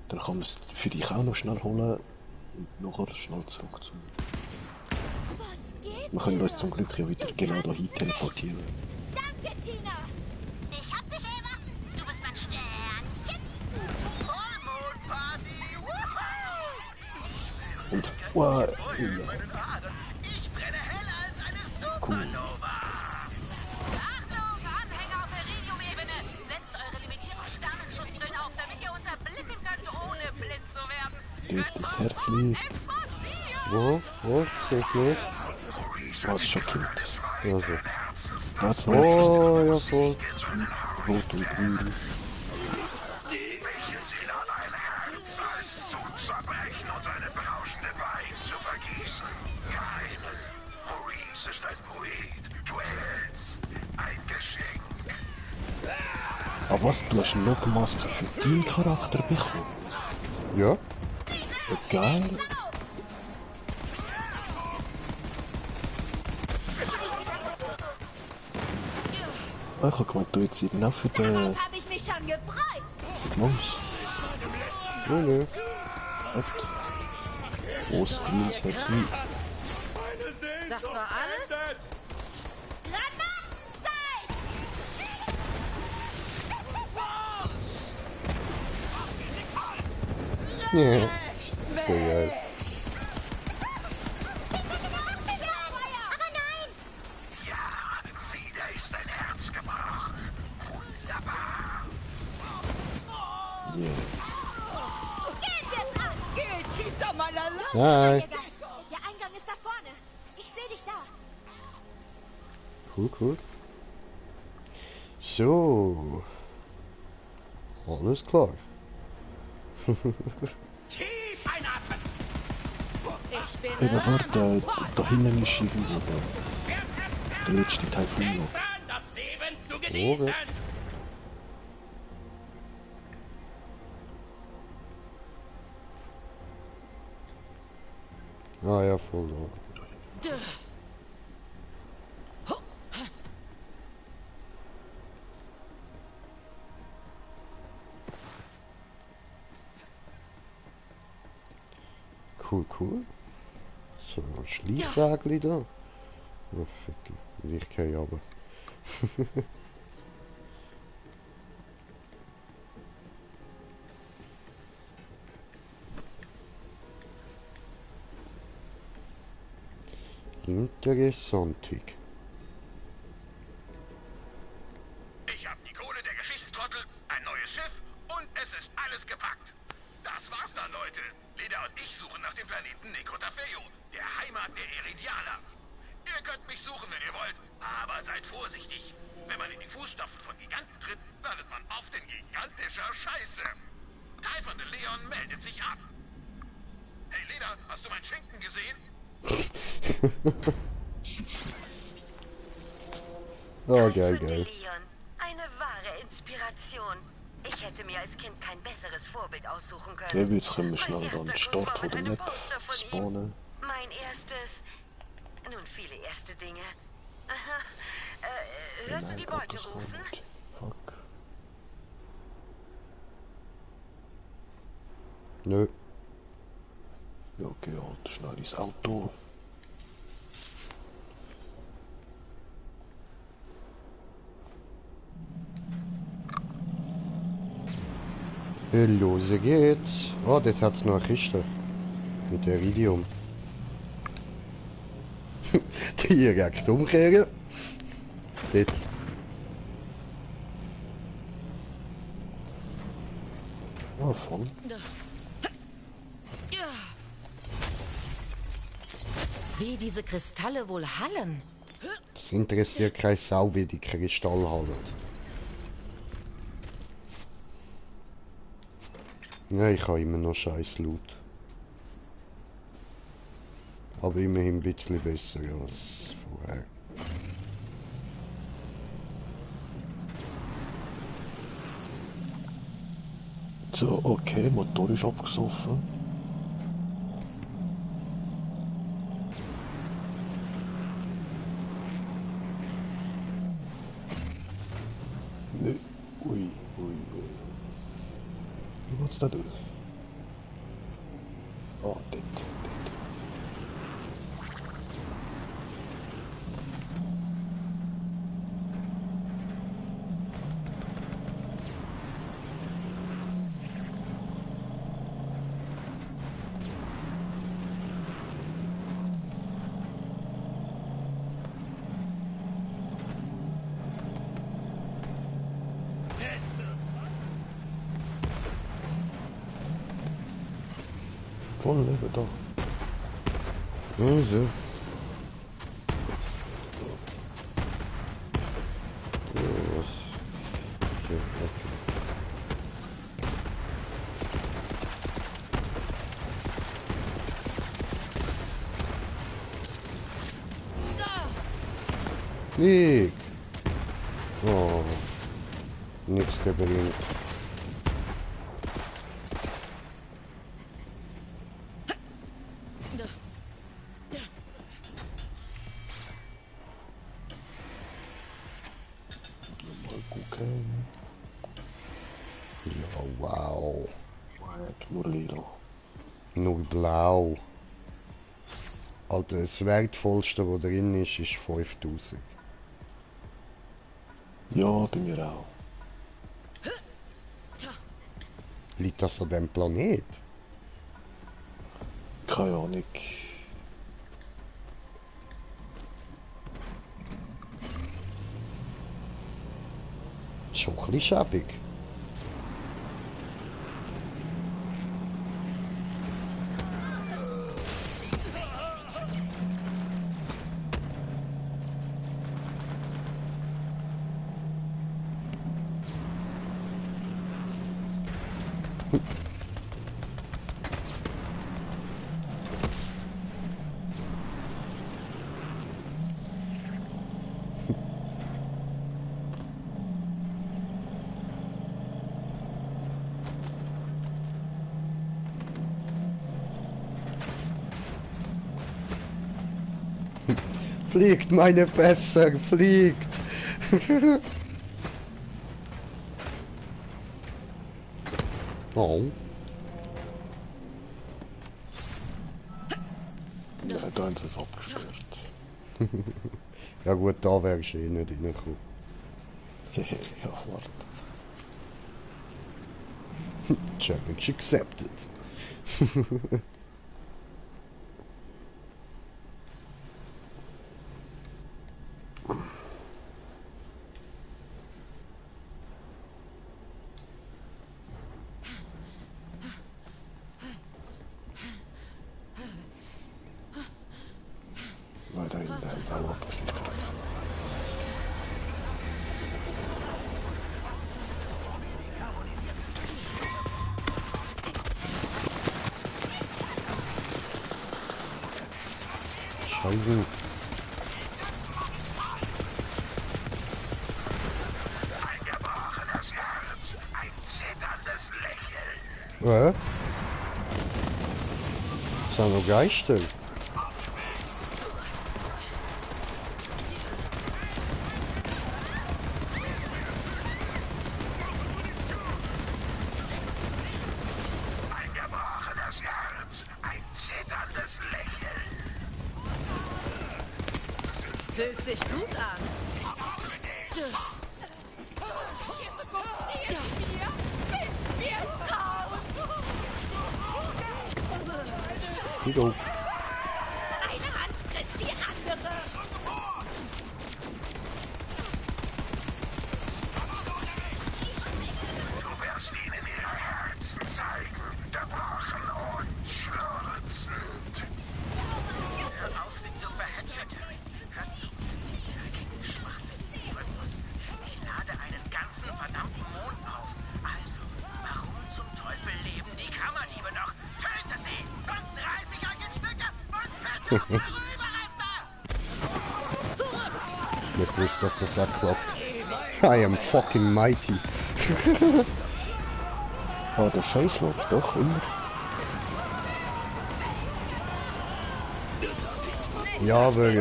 Dann kann man es für dich auch noch schnell holen und nachher schnell zurück zu mir. Wir können uns zum Glück ja wieder genau dahin teleportieren. Danke, Tina. Ich hab dich, Eva. Du bist mein Sternchen. Vollmondparty. Und, wow, ja. Ich brenne heller als eine Supernova. Achtung, Anhänger auf Iridium-Ebene! Setzt eure limitierten Sternenschutzbrillen auf, damit ihr uns erblicken könnt, ohne blind zu werden. Dort das Herzli. Wo? Seht nicht? Was schon killt. Also. Da hat's noch Oh, ja voll. Rot und grün. Welche Seele hat ein Herz, als zu zerbrechen und seine berauschende Wein zu vergießen? Keine. Maurice ist ein Poet. Du erhältst ein Geschenk. Aber was? Du hast noch eine Maske für deinen Charakter bekommen? Ja. Geil. Ah, ich habe gemeint, du jetzt eben auch für den... Darauf habe ich mich schon gefreut. Für die Maus. Nö. Groß Grün ist jetzt nie. Das war alles? Granatenzeit! Ja. So geil. Aber nein! Ja, wieder ist dein Herz gebrochen. Wunderbar. Yeah. Gehen wir an! Geht hinter meiner Lampe! Hi. Der Eingang ist da vorne. Ich sehe dich da. Cool, cool. So. Alles klar. Tief einatmen! Ich bin Eben, warte, da hinten ist irgendwo der letzte Taifun noch. Das Leben zu genießen! Ah ja, voll da. Cool, cool. So, ein Schleichwägli da. Oh, Fickel. Ich gehe runter. Interessantig. Ich hab die Kohle der Geschichtstrottel, ein neues Schiff und es ist alles gepackt. Das war's dann, Leute. Leda und ich suchen nach dem Planeten Nekotafeyo, der Heimat der Iridianer. Ihr könnt mich suchen, wenn ihr wollt, aber seid vorsichtig. Wenn man in die Fußstapfen von Giganten tritt, landet man oft in gigantischer Scheiße. Typhon de Leon meldet sich ab. Hey Leda, hast du meinen Schinken gesehen? Oh, geil, geil. Leon, eine wahre Inspiration. Ich hätte mir als Kind kein besseres Vorbild aussuchen können. Ja, jetzt können wir schnell an den Start von der Map spawnen. Mein erstes... Nun, viele erste Dinge. Aha. Hörst du die Beute rufen? Fuck. Nö. Ja, okay, halt schnell ins Auto. Los geht's. Oh, dort hat's noch eine Kiste. Mit Iridium. Die hier gehst umkehren. Dort. Ah, voll. Wie diese Kristalle wohl hallen. Das interessiert keine Sau, wie die Kristall halten. Ja, ich habe immer noch scheiß Loot. Aber immerhin ein bisschen besser als vorher. So, okay, Motor ist abgesoffen. Nö, ui. Wie geht's da durch? Oh, dort. Voll Leben da. Also. Flieg! Oh. Nichts gebringt. Okay. Ja, wow. Nur lila. Nur blau. Alter, das wertvollste, was drin ist 5000. Ja, bei mir auch. Liegt das an dem Planet? Keine Ahnung. Schon ein bisschen schäbig. Fliegt, meine Fässer, fliegt! Oh. Ja, da haben sie es abgesperrt. Ja gut, da wärst du eh nicht reingekommen. Ja, warte. Challenge accepted. Weiter hinten haben sie auch abgesichert. Scheiße. Ein gebrochenes Herz, ein zitterndes Lächeln. Was? Das sind noch Geister. Ein gebrochenes Herz, ein zitterndes Lächeln. Fühlt sich gut an. Wieder. Eine Hand frisst die andere. Du wirst ihnen ihre Herzen zeigen, gebrochen und schluchzend. Hör auf, sie zu verhätschern. Hör zu. Töten schwachsinnigen Rhythmus. Ich lade einen ganzen verdammten Mond auf. Also, warum zum Teufel leben die Kammerdiebe noch? Tötet sie und 30 euch in Stücke und versucht darüber, Nicht gewusst, dass das auch klappt. I am fucking mighty. Ah, der Scheiß läuft doch immer. Ja, aber bei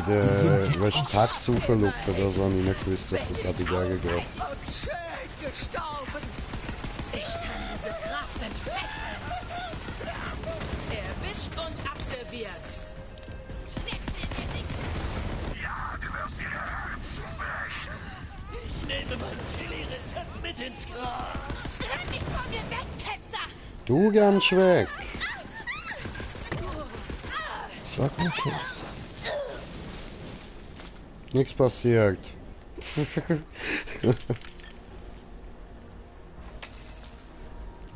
der Tax rauflupfen, da habe ich nicht gewusst, dass das auch bei der geht. Und schön gestorben. Ich kann diese Kraft entfesseln. Erwischt und abserviert. Ja, du wirst ihre Herzen brechen. Ich nehme mein Chili-Rezept mit ins Grab. Renn nicht vor mir weg, Ketzer! Du ganz weg. Sag mal Tschüss. Nichts passiert.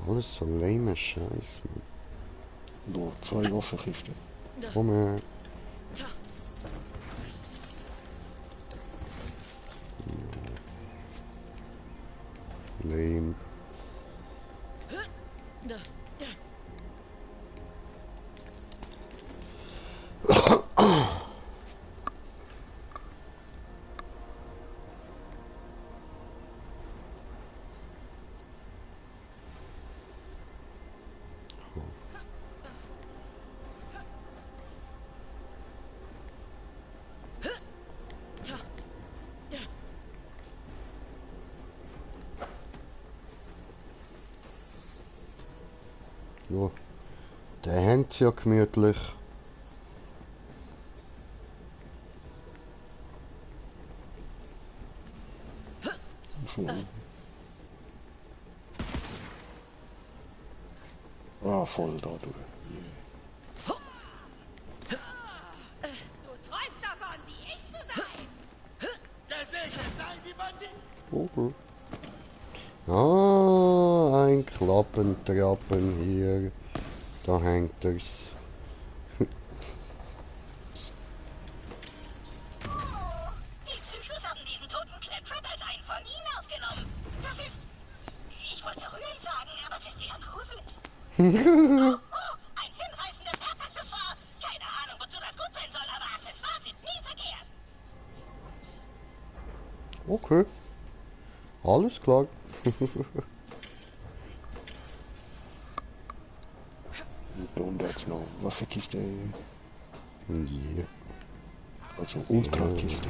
Alles so lame Scheiß, Mann. Nur 2 Waffenkisten. Komm her. Lame. So. Der hängt ja gemütlich. Ah, voll da durch. Du träumst davon, wie ich zu sein. Der Segel sein die Banditen. Okay. Ah, ein Klappentrappen hier. Da hängt er's. Die Psychos haben diesen toten Claptrap als einen von ihnen aufgenommen. Das ist... Ich wollte rührend sagen, aber es ist eher gruselig. Ein hinreißendes Herzakzessor. Keine Ahnung, wozu das gut sein soll, aber Accessoires sind nie verkehrt. Okay. Alles klar. Und jetzt noch Waffenkiste. Yeah. Also Ultrakiste.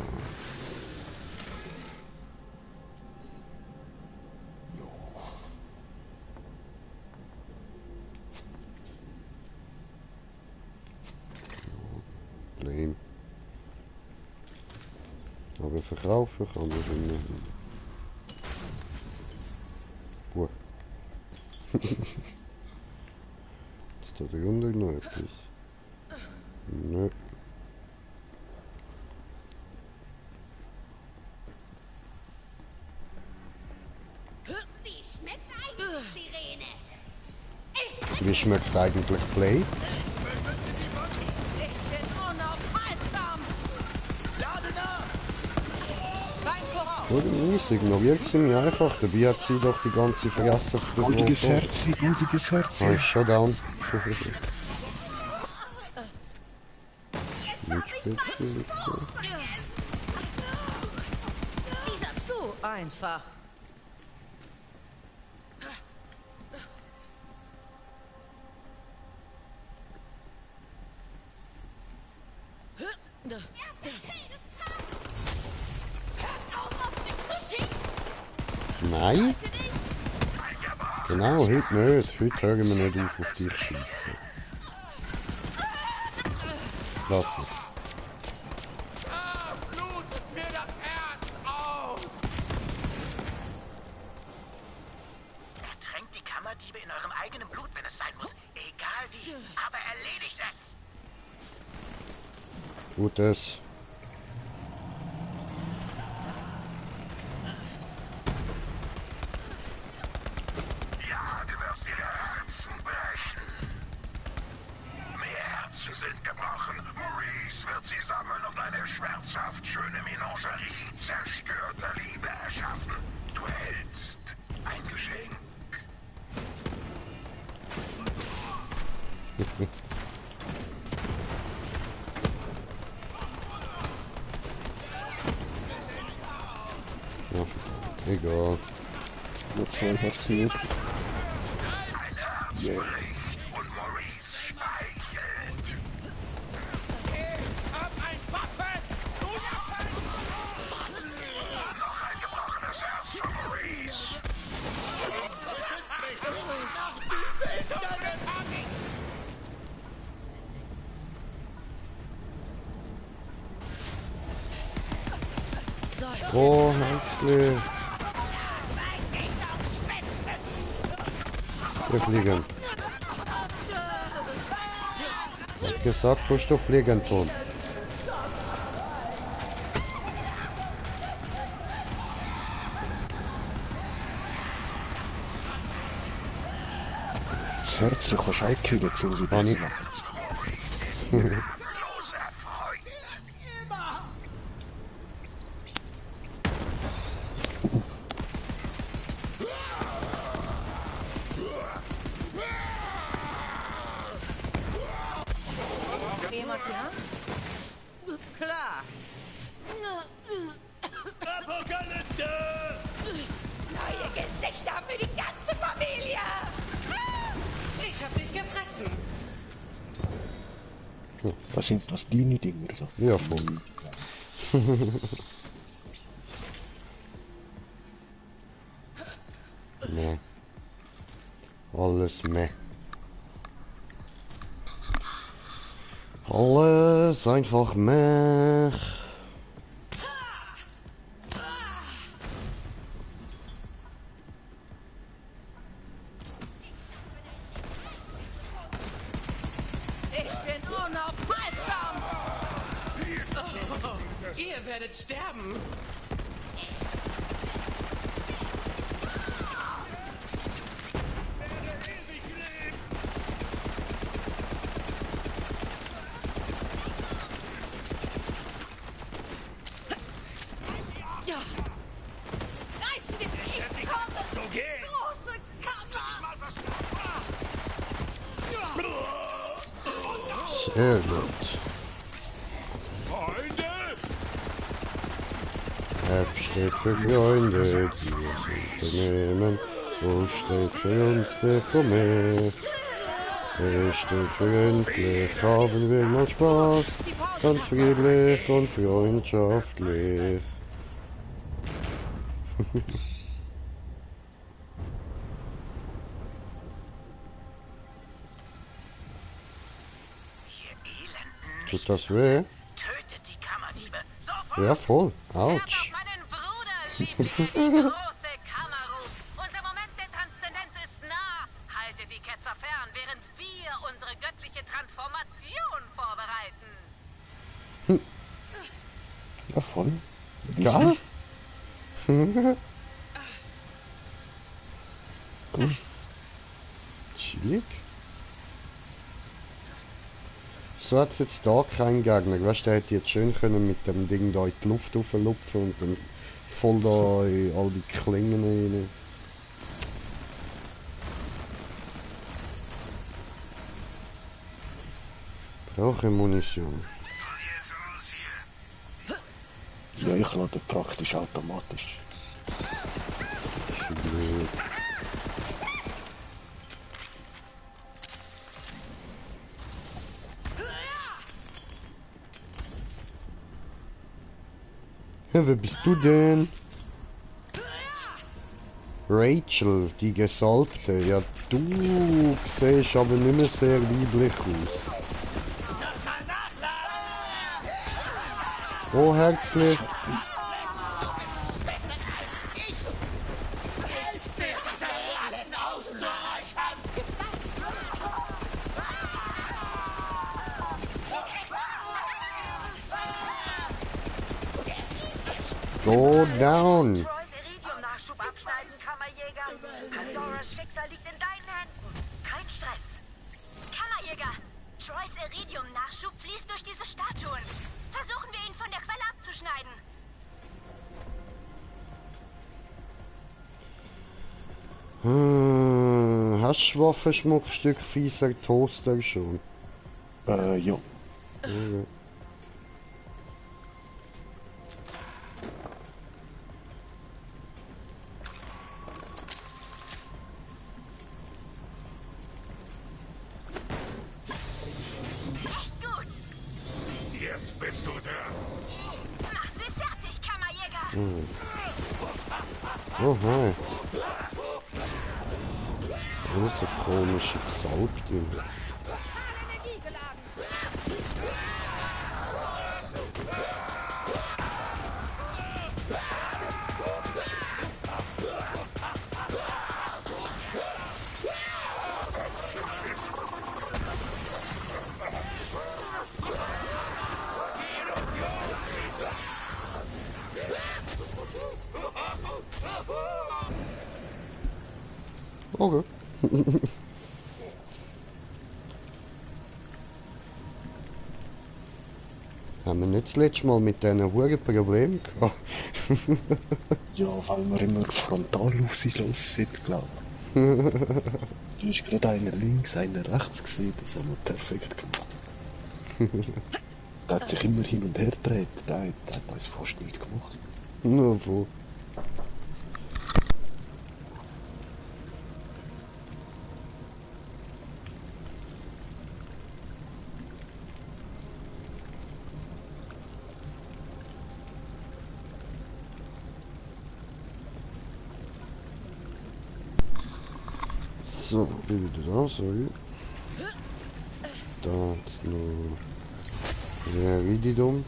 Problem. Aber verkaufen kann man schon nicht. Gut. Ist da drunter noch etwas? Nö. Wie schmeckt eigentlich Sirene? Wie schmeckt eigentlich Play? Ich bin unaufhaltsam. Lade nach! Rein voraus. Oder ignoriert sie mich einfach, dabei hat sie doch die ganze Fresse auf der Goldiges Woche. Herzchen, goldiges Ah, Herzchen. ist schon down. Mit Spitze. Zu einfach. Nein? Genau, heute nicht. Heute hören wir nicht auf dich schießen. Lass es. Blutet mir das Herz auf! Ertränkt die Kammerdiebe in eurem eigenen Blut, wenn es sein muss. Egal wie. Aber erledigt es! Gutes. Ja, du wirst ihre Herzen brechen. Mehr Herzen sind gebrochen. Maurice wird sie sammeln und eine schmerzhaft schöne Menagerie zerstörter Liebe erschaffen. Du erhältst ein Geschenk. Ja, egal. Nur 2 Herzchen. Yeah. Und Maurice speichelt. Hab ein Waffen! Noch ein gebrochenes Herz von Maurice. Beschützt mich! Nach die Wildsaugen! Oh, Herzli. Wir fliegen. Ich hab gesagt, musst du fliegen tun. Das Herzchen kannst du einkühlen, so wie Kann ich. Jemand hier? Klar. Apokalypse! Neue Gesichter für die ganze Familie! Ich hab dich gefressen. Was sind das, deine Dinger? So? Ja, voll. Meh. Alles meh. Alles einfach mehr. Ich bin unaufhaltsam! Ihr werdet sterben! Ja. Reißen den Kick, komm! So geht's. Große Kammer! Sehr gut. Freunde! F steht für Freunde, die uns unternehmen. O steht für uns, der Komet. E steht für endlich, haben wir mal Spaß. Ganz friedlich und freundschaftlich. Tut das weh? Tötet die Kammerdiebe. Ja, voll. Autsch. Große Kammerruf. Unser Moment der Transzendenz ist nah. Haltet die Ketzer fern, während wir unsere göttliche Transformation vorbereiten. Ja, voll. Geil. Chillig. So hat's jetzt da keinen Gegner. Weißt du, der hätte jetzt schön können mit dem Ding da in die Luft rauflupfen und dann voll da in all die Klingen rein. Brauche Munition. Ja, ich lade praktisch automatisch. Blöd. Ja, wer bist du denn? Rachel, die Gesalbte. Ja, du siehst aber nicht mehr sehr lieblich aus. Oh, herzlich. Go down. Troys Iridium-Nachschub abschneiden, Kammerjäger. Pandoras Schicksal liegt in deinen Händen. Kein Stress. Kammerjäger, Troys Iridium-Nachschub fließt durch diese Statuen. Versuchen wir ihn von der Quelle abzuschneiden. Hast du Waffenschmuckstück fieser Toaster schon? Ja. Okay. Echt gut. Jetzt bist du dran. Mach sie fertig, Kammerjäger. Oh, hi. Das ist eine komische Psalmding. Okay. Haben wir nicht das letzte Mal mit diesen hohen Problemen gehabt? Ja, weil wir immer frontal auf sie los sind, glaube ich. Du hast gerade einer links, einer rechts gesehen, das haben wir perfekt gemacht. Der hat sich immer hin und her gedreht, der hat uns fast nichts gemacht. Nur wo. So, wieder da, sorry. Da ist noch Ja, richtig dumm.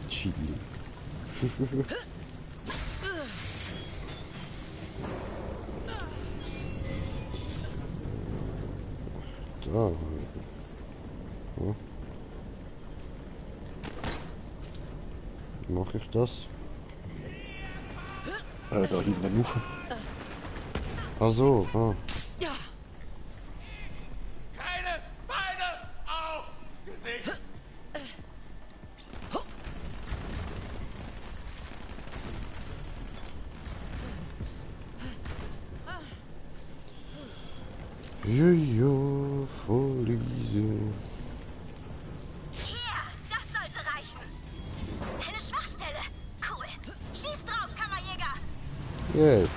Chili. Da. Ja. Wie mache ich das? Da hinten rauf. Ach so, ah. Keine Beine auf Gesicht. Jojo, Vorliese. Hier, das sollte reichen. Eine Schwachstelle. Cool. Schieß drauf, Kammerjäger. Yay.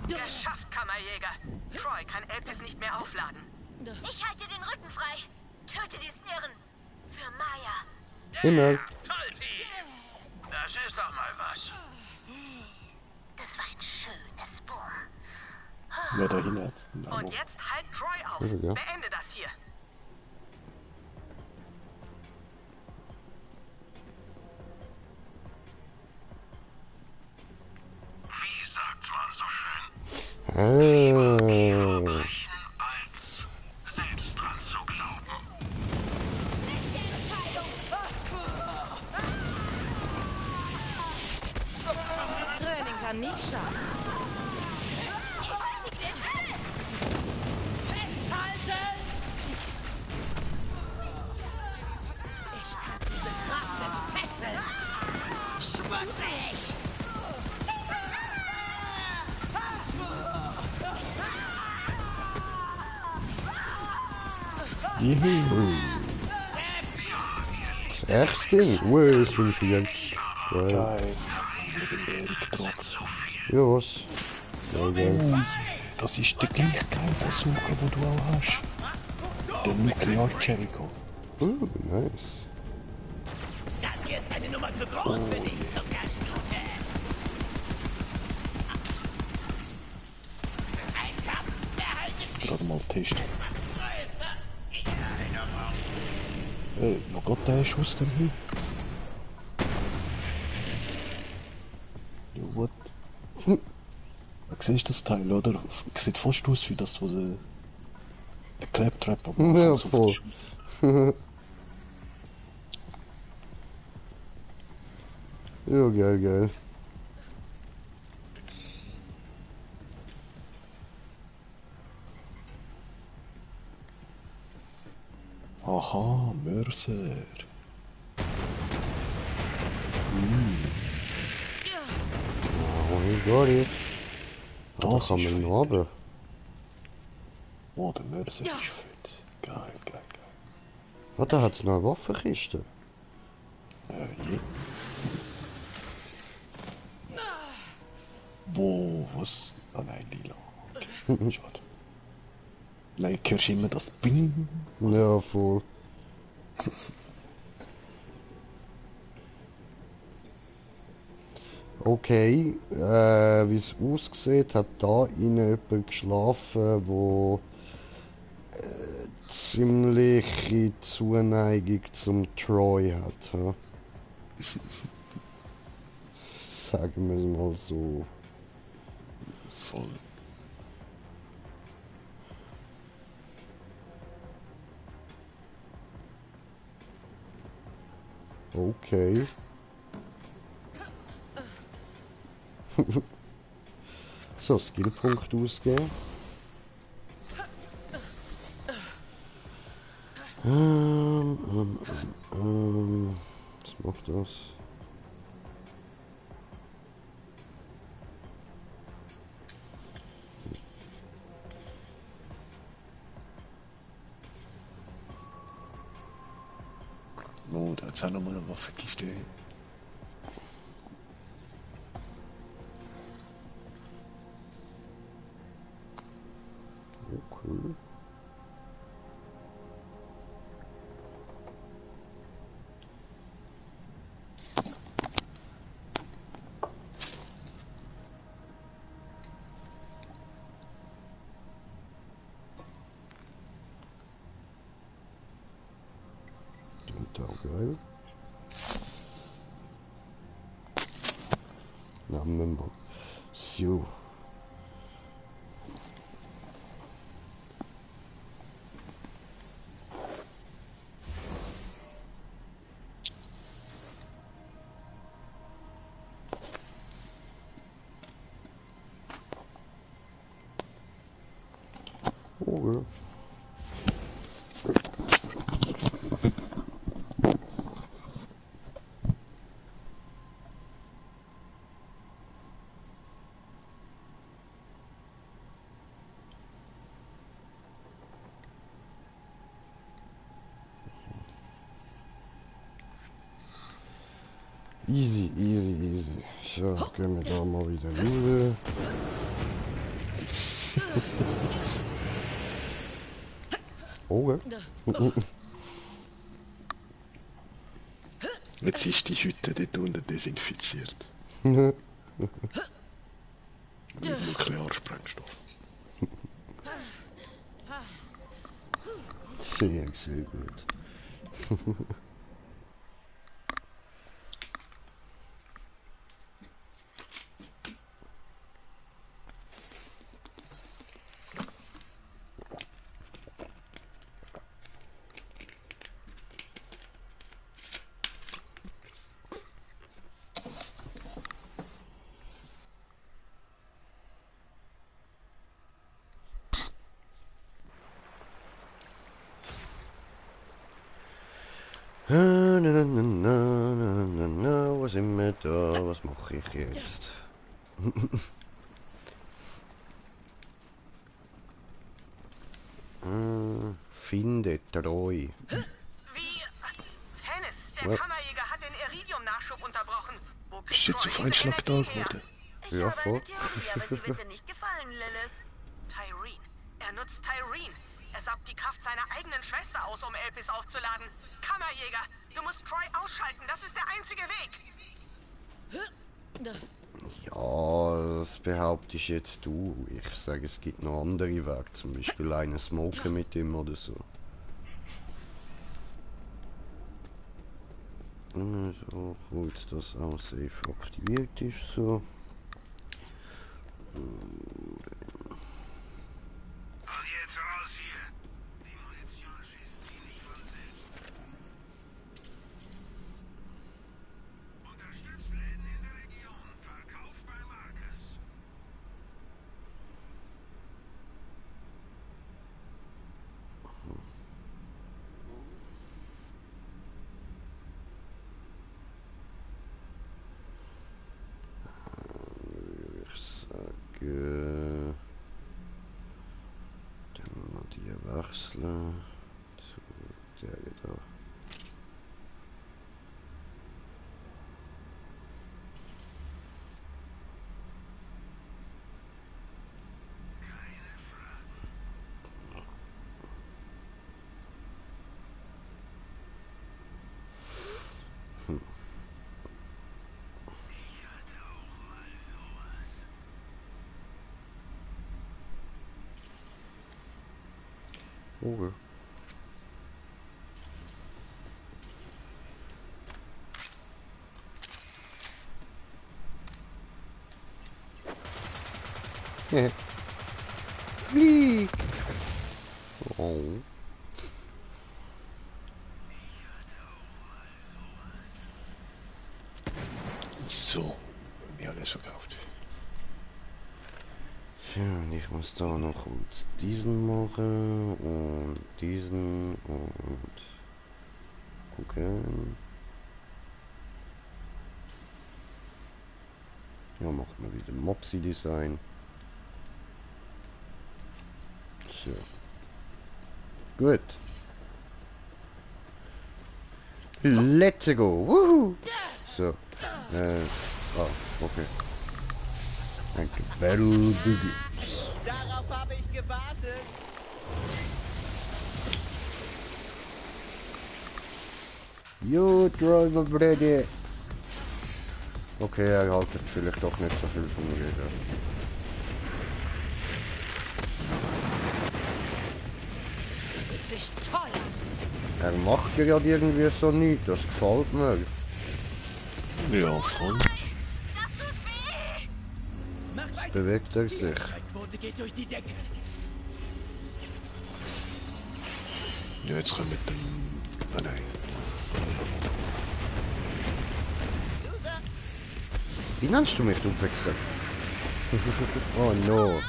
Geschafft, Kammerjäger. Troy kann Elpis nicht mehr aufladen. Ich halte den Rücken frei. Töte diesen Irren. Für Maya. Himmel. Toll, Team. Das ist doch mal was. Das war ein schönes Boom. Ja, da hinten jetzt. Und jetzt halt Troy auf. Ja. Beende das hier. Wie sagt man so schön? Ah. Als selbst dran zu glauben. Training kann nie schaden. Festhalten! Ich kann diese Kraft entfesseln. Schmutzig! Juhu. Das erste? Wow, 45. Geil. Geil. Legendäre Getrockt. Ja, was? Sehr geil. Das ist der gleiche Geil-Bazooka, den du auch hast. Der Nuclear Jericho. Nice. Das hier ist eine Nummer zu groß für dich, Zuckerstute! Ein Kampf, wer haltet dich? Gerade mal testen. Größer! Wo geht der Schuss denn hin? Ja, what? Siehst du das Teil, oder? Sieht fast aus wie das, was der Claptrap am Ja, so voll. Ja, geil, geil. Aha, Mörser. Oh mein Gott. Da Das kann ist man fett. noch runter. Oh, der Mörser ist fett. Geil, geil, geil. Ah, da hat's noch eine Waffenkiste. Je. Wo, was? Ah nein, lila. Okay, schade. Nein, hörst immer das Bing. Ja, voll. Okay, wie es aussieht, hat da innen jemand geschlafen, wo ziemliche Zuneigung zum Troy hat. Ha? Sagen wir es mal so. Voll. Okay. So, Skillpunkt ausgeben. Was macht das? Oh, da hat's auch nochmal eine Waffenkiste. Okay. Inventar, geil. Namen wir. So. Okay. Easy, easy, easy. So, gehen wir da mal wieder rüber. Okay. Jetzt ist die Hütte dort unten desinfiziert. Mhm. Mit Nuklearsprengstoff. Sehr, sehr gut. Wo sind wir da? Was mache ich jetzt? Finde treu. Wie? Hennis, der Kammerjäger hat den Iridium-Nachschub unterbrochen. Wo Ist kriegt jetzt Troy auf diese einen Schlag da Energie her? geworden? Ja, voll. Aber sie wird dir nicht gefallen, Lilith. Tyreen. Er nutzt Tyreen. Er saugt die Kraft seiner eigenen Schwester aus, um Elpis aufzuladen. Kammerjäger, du musst Troy ausschalten. Das ist der einzige Weg. Ja, das behauptest jetzt du. Ich sage, es gibt noch andere Wege. Zum Beispiel einen Smoken mit ihm oder so. So, gut, dass auch safe aktiviert ist, so. Jetzt raus hier. Die Munition schießt sie nicht von selbst. Unterstützt Läden in der Region. Verkauf bei Marcus. Ich sage... Dann mal die wechseln. Zu der da. Okay. Flieg! Oh. So, mir alles verkauft. Ja, und ich muss da noch kurz diesen machen und diesen und gucken. Ja, machen wir wieder Mopsy-Design. So. Gut. Let's go. Woohoo! So. Okay. Danke. Battle begins. Darauf habe ich gewartet. You driver ready. Okay, er haltet vielleicht doch nicht so viel von mir. Fühlt sich toll an. Er macht gerade irgendwie so nichts, das gefällt mir. Ja, voll. Bewegt er sich. Quote geht durch die Decke. Ja, jetzt können wir mit dem... Ah, nein. Wie nennst du mich, du Wichser? Oh no.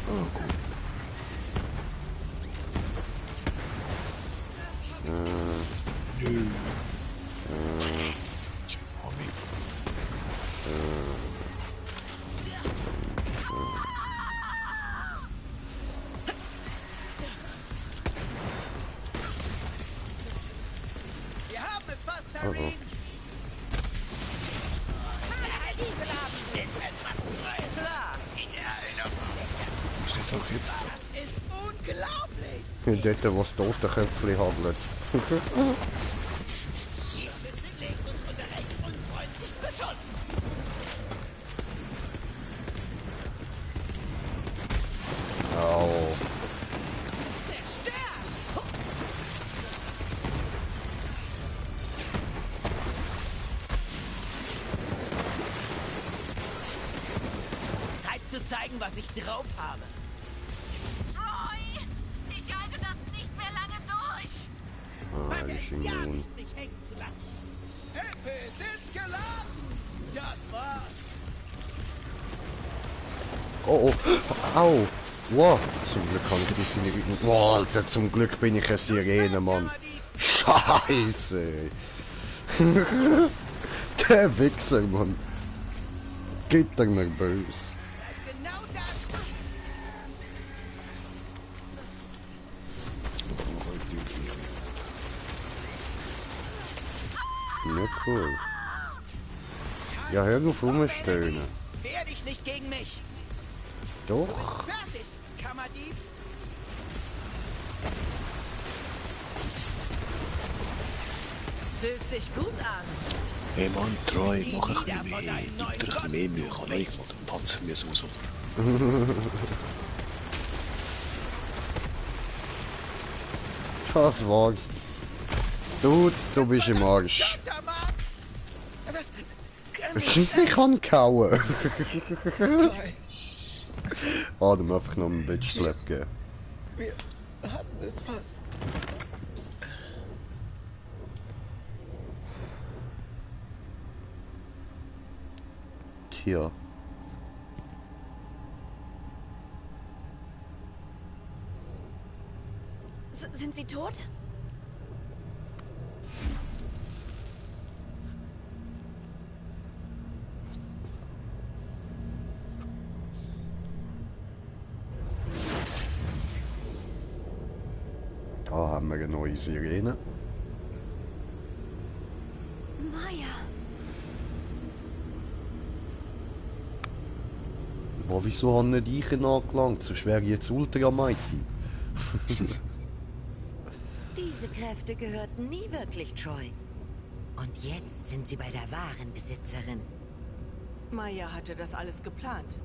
Oh, gut. Wir haben es fast, Tyreen. Klar. Ist das auch jetzt? Das ist unglaublich. Dort, wo das Totenköpfchen handelt. Legt uns unter recht unfreundlichen Beschuss. Au. Zerstört. Zeit zu zeigen, was ich drauf habe. Troy! Ich halte das nicht mehr lange durch! Ah, ich bin Ja, immun. nicht mich hängen zu lassen. Epis ist geladen. Das war's. Oh, oh. Au. Wow. Zum Glück kann ich die Sirene... Wow, Alter, zum Glück bin ich eine Sirene, Mann. Scheiße. Der Wichser, Mann. Geht er mir böse. Genau das. Ja, cool. Ja, hör auf rumstöhnen. Wehr dich nicht gegen mich. Doch. Fertig, Kammerdieb. Fühlt sich gut an. Hey Mann, Troy, mach ein bisschen mehr. Gib dir ein bisschen mehr Mühe. Ich kann nicht mal den Panzer aussuchen. Das war's. Dude, du bist im Arsch. Ich kann kauen. Ah, du musst einfach noch einen Bitch Slap geben. Wir hatten es fast. Tja. Sind sie tot? Da haben wir eine neue Sirene. Maya. Boah, wieso haben nicht ich ihn angelangt? So schwer jetzt Ultra Mighty. Diese Kräfte gehörten nie wirklich Troy. Und jetzt sind sie bei der wahren Besitzerin. Maya hatte das alles geplant.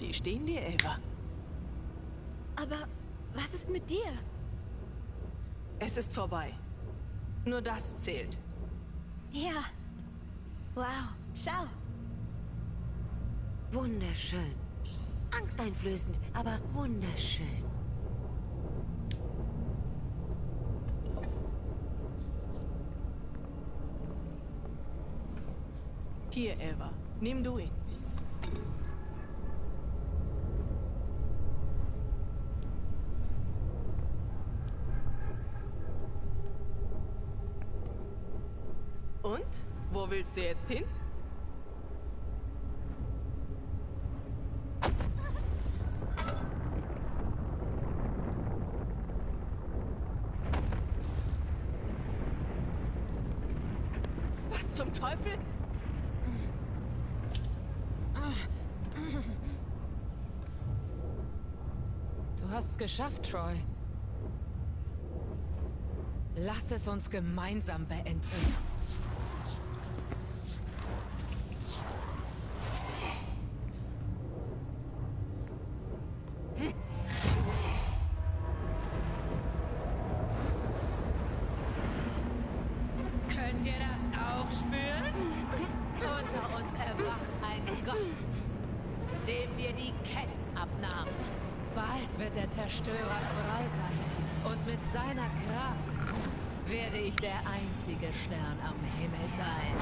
Die stehen dir, Ava. Aber was ist mit dir? Es ist vorbei. Nur das zählt. Ja. Wow. Schau. Wunderschön. Angsteinflößend, aber wunderschön. Hier, Ava. Nimm du ihn. Und? Wo willst du jetzt hin? Was zum Teufel? Du hast es geschafft, Troy. Lass es uns gemeinsam beenden. Könnt ihr das auch spüren? Unter uns erwacht ein Gott, dem wir die Ketten abnahmen. Bald wird der Zerstörer frei sein. Und mit seiner Kraft werde ich der einzige Stern am Himmel sein.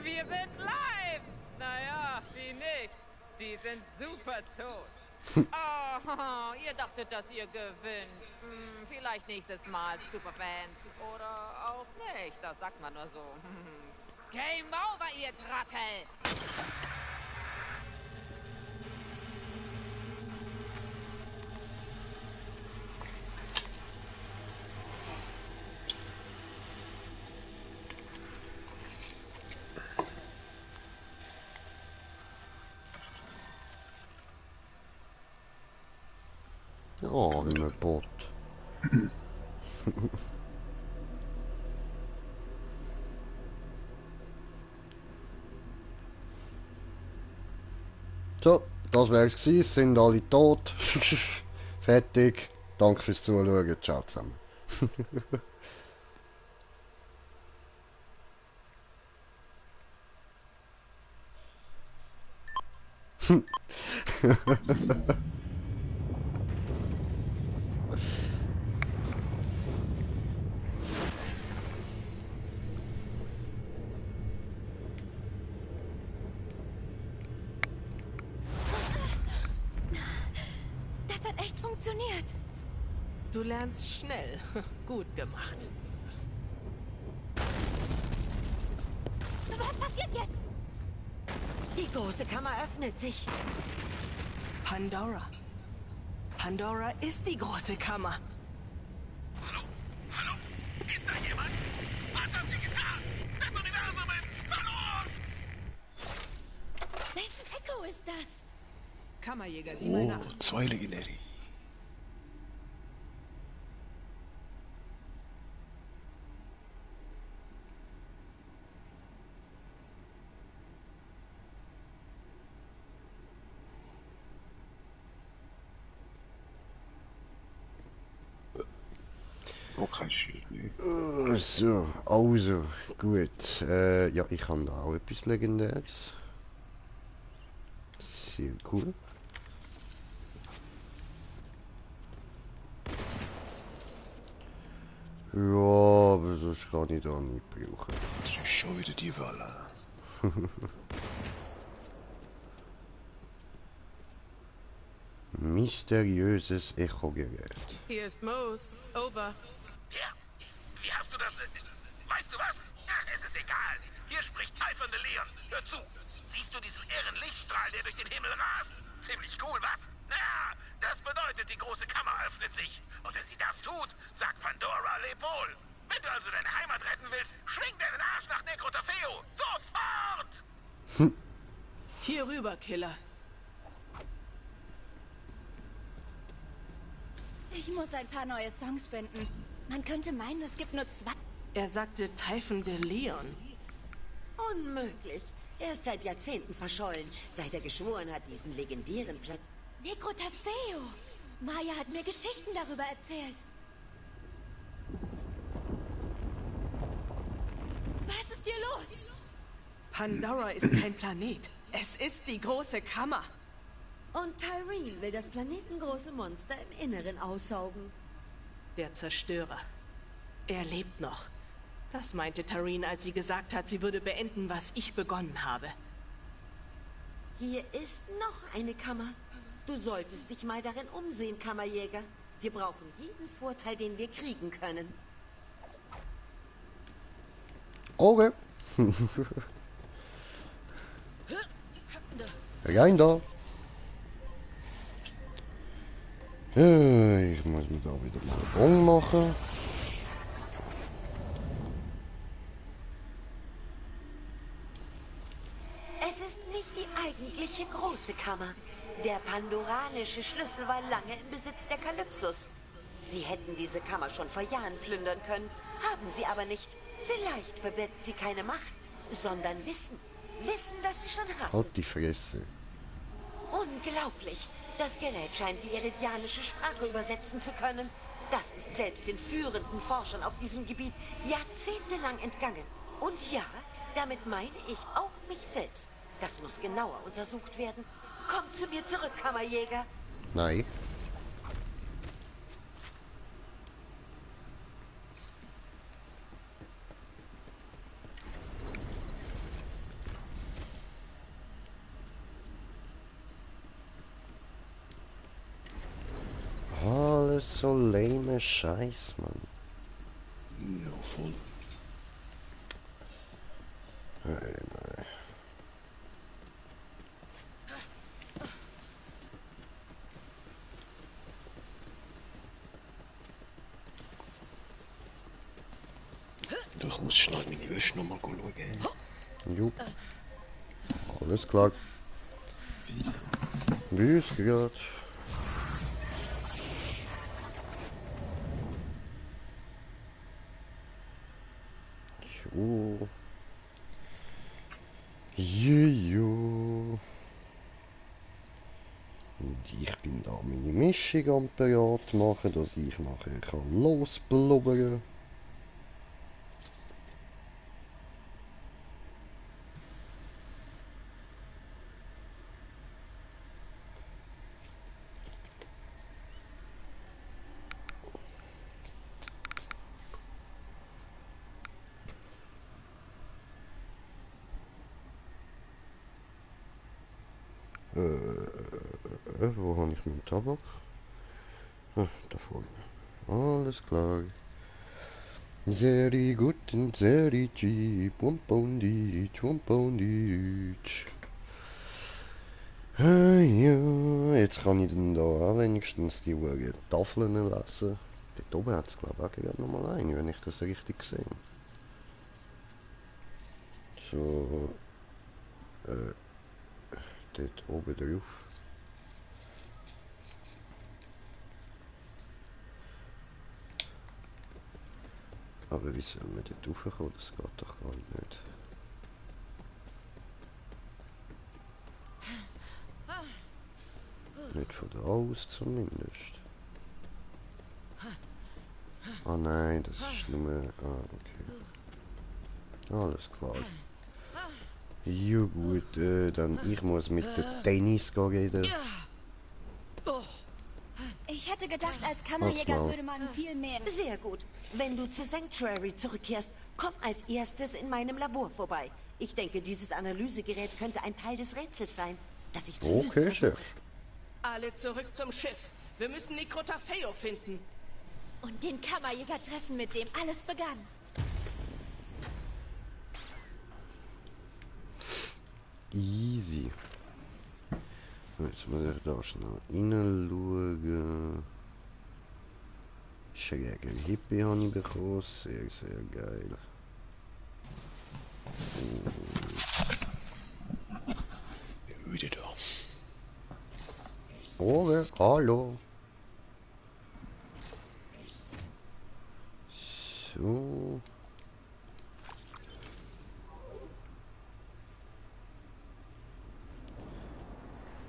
Wir sind live! Naja, die nicht. Die sind super tot. Oh, ihr dachtet, dass ihr gewinnt. Vielleicht nächstes Mal, Superfans. Oder auch nicht, das sagt man nur so. Game over, ihr Trottel! Oh, arme Bot. So, das wär's gewesen. Es sind alle tot. Fertig. Danke fürs Zuschauen. Ciao zusammen. Das hat echt funktioniert. Du lernst schnell. Gut gemacht. Was passiert jetzt? Die große Kammer öffnet sich. Pandora. Pandora ist die große Kammer. Hallo? Hallo? Ist da jemand? Was habt ihr getan? Das Universum ist verloren! Wessen Echo ist das? Kammerjäger, sieh mal nach. 2 Legendary. Okay, schön. So, also, gut. Ja, ich habe da auch etwas Legendäres. Sehr cool. Ja, aber sonst kann ich da nicht brauchen. Das ist schon wieder die Walle. Mysteriöses Echogerät. Hier ist Mose. Over. Ja? Wie hast du das... Weißt du was? Ach, es ist egal. Hier spricht Typhon de Leon. Hör zu. Siehst du diesen irren Lichtstrahl, der durch den Himmel rast? Ziemlich cool, was? Naja, das bedeutet, die große Kammer öffnet sich. Und wenn sie das tut, sagt Pandora Lepol. Wenn du also deine Heimat retten willst, schwing deinen Arsch nach Necrotafeo. Sofort! Hier rüber, Killer. Ich muss ein paar neue Songs finden. Man könnte meinen, es gibt nur 2. Er sagte Typhon de Leon. Unmöglich. Er ist seit Jahrzehnten verschollen, seit er geschworen hat, diesen legendären Planet... Necrotafeo! Maya hat mir Geschichten darüber erzählt. Was ist hier los? Pandora ist kein Planet. Es ist die große Kammer. Und Tyreen will das planetengroße Monster im Inneren aussaugen. Der Zerstörer. Er lebt noch. Das meinte Tyreen, als sie gesagt hat, sie würde beenden, was ich begonnen habe. Hier ist noch eine Kammer. Du solltest dich mal darin umsehen, Kammerjäger. Wir brauchen jeden Vorteil, den wir kriegen können. Okay. Rein da. Ja. Ich muss mir da wieder mal einen Bon machen. Es ist nicht die eigentliche große Kammer. Der pandoranische Schlüssel war lange im Besitz der Kalypsos. Sie hätten diese Kammer schon vor Jahren plündern können, haben sie aber nicht. Vielleicht verbirgt sie keine Macht, sondern Wissen. Wissen, das sie schon haben. Halt die Fresse. Unglaublich. Das Gerät scheint die iridianische Sprache übersetzen zu können. Das ist selbst den führenden Forschern auf diesem Gebiet jahrzehntelang entgangen. Und ja, damit meine ich auch mich selbst. Das muss genauer untersucht werden. Komm zu mir zurück, Kammerjäger. Nein. Alles so lame Scheiß, Mann. Ja, voll. Nein. Ich muss schnell meine Wäsche nochmal schauen. Jo. Alles klar. Bis grad. Jo. Jo. Und ich bin da meine Mischung am Parat machen, dass ich nachher kann losblubbern. Wo habe ich meinen Tabak? Ah, da vorne. Alles klar. Sehr gut und sehr cheap. Wumponditsch. Ja, jetzt kann ich dann da auch wenigstens die Tafeln lassen. Dort oben hat es glaube ich auch gerade nochmal eine, wenn ich das richtig sehe. So. Dort oben drauf. Aber wie soll man dort raufkommen? Das geht doch gar nicht. Nicht von da aus zumindest. Ah nein, das ist nur... Ah, okay. Alles klar. Ja gut, dann ich muss mit der Tennis reden. Ich hätte gedacht, als Kammerjäger würde man viel mehr... Sehr gut. Wenn du zur Sanctuary zurückkehrst, komm als erstes in meinem Labor vorbei. Ich denke, dieses Analysegerät könnte ein Teil des Rätsels sein, das ich zu lösen versuche. Chef. Alle zurück zum Schiff. Wir müssen Nikrotafeo finden. Und den Kammerjäger treffen, mit dem alles begann. Easy. Jetzt muss ich da schnell reinschauen. Schräger Hippie habe ich bekommen. Sehr, sehr geil. Wieder da. Over, hallo. So.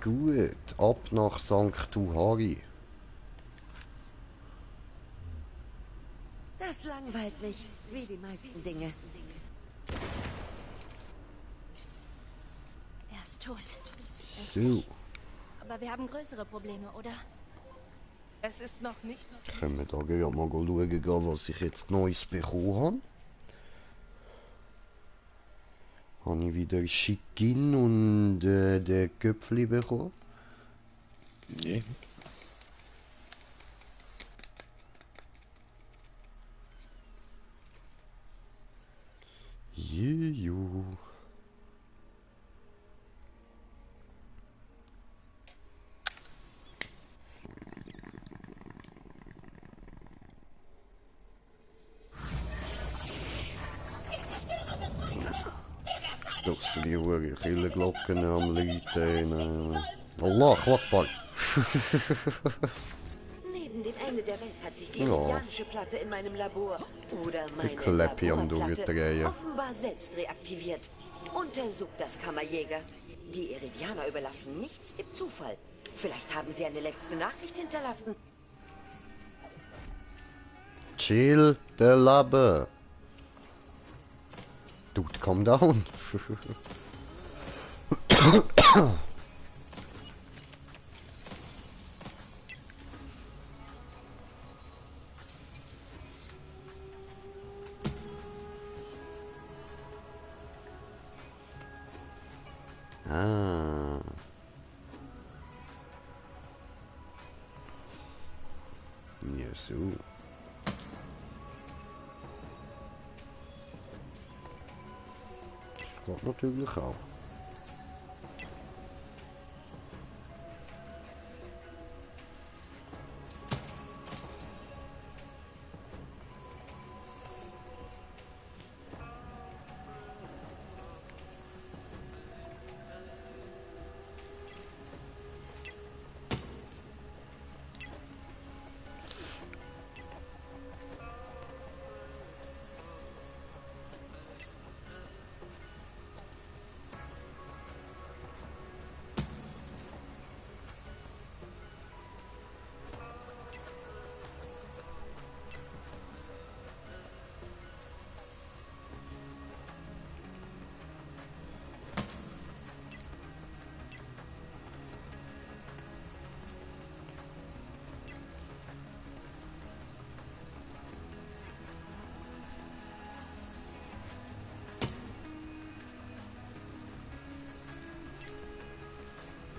Gut, ab nach St. Tuhari. Das langweilt mich, wie die meisten Dinge. Er ist tot. So. Aber wir haben größere Probleme, oder? Es ist noch nicht... Können wir da gerne mal schauen, was ich jetzt Neues bekommen habe. Habe ich wieder Schikin und den Köpfli bekommen? Nee. Juhu. doch sind die Uhren Killerglocken am Läuten. Allah, Akbar. Neben dem Ende der Welt hat sich die Ja. iridianische Platte in meinem Labor oder meine Kleppi am Laborplatte Durchdrehen. offenbar selbst reaktiviert. Untersucht das, Kammerjäger. Die Iridianer überlassen nichts dem Zufall. Vielleicht haben sie eine letzte Nachricht hinterlassen. Chill the Labbe. Dude, calm down. Ah. Ja, so. Das geht natürlich auch.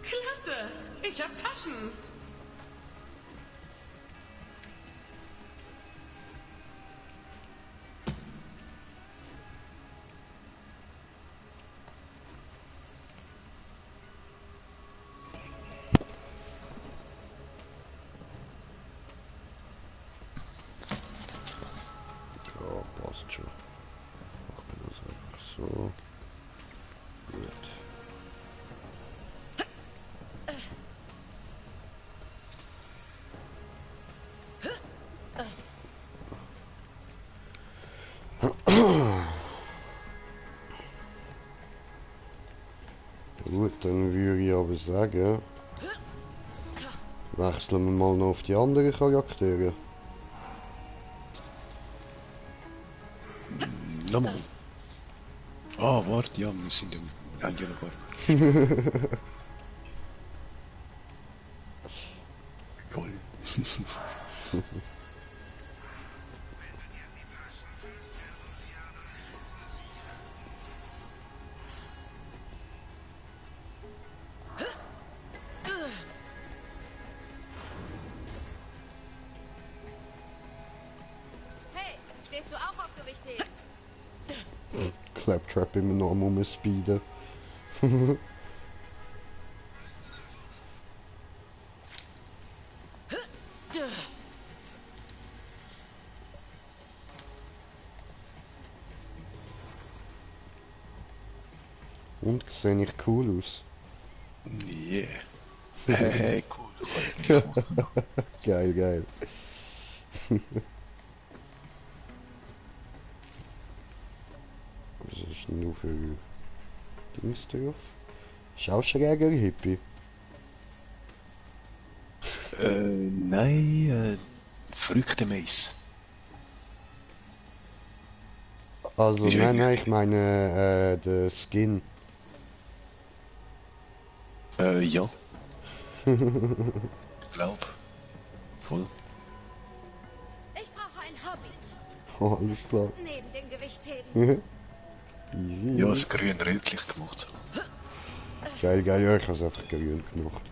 Klasse! Ich hab Taschen! Ja, passt schon. Machen wir das einfach so. Gut. Gut, dann würde ich aber sagen, wechseln wir mal noch auf die anderen Charaktere. Nochmal. Ah, warte, ja, wir sind ja noch gar Voll. Hey, stehst du auch auf Gewichtheben? Claptrap immer noch am Umspeeden. Und sehe ich cool aus? Yeah. Hey, cool. Geil, geil. Was ist denn nur für Dings drauf? Schauschräger Hippie? Nein, verrückte Mais. Also, Ist nein, ja- nein, ich meine der Skin. Ja. Glaub. Voll. Ich brauche ein Hobby. Oh, alles klar. Neben dem Gewichtheben. Easy. Ja, das grün rötlich gemacht. Geil, geil, ja, ich habe es einfach grün gemacht.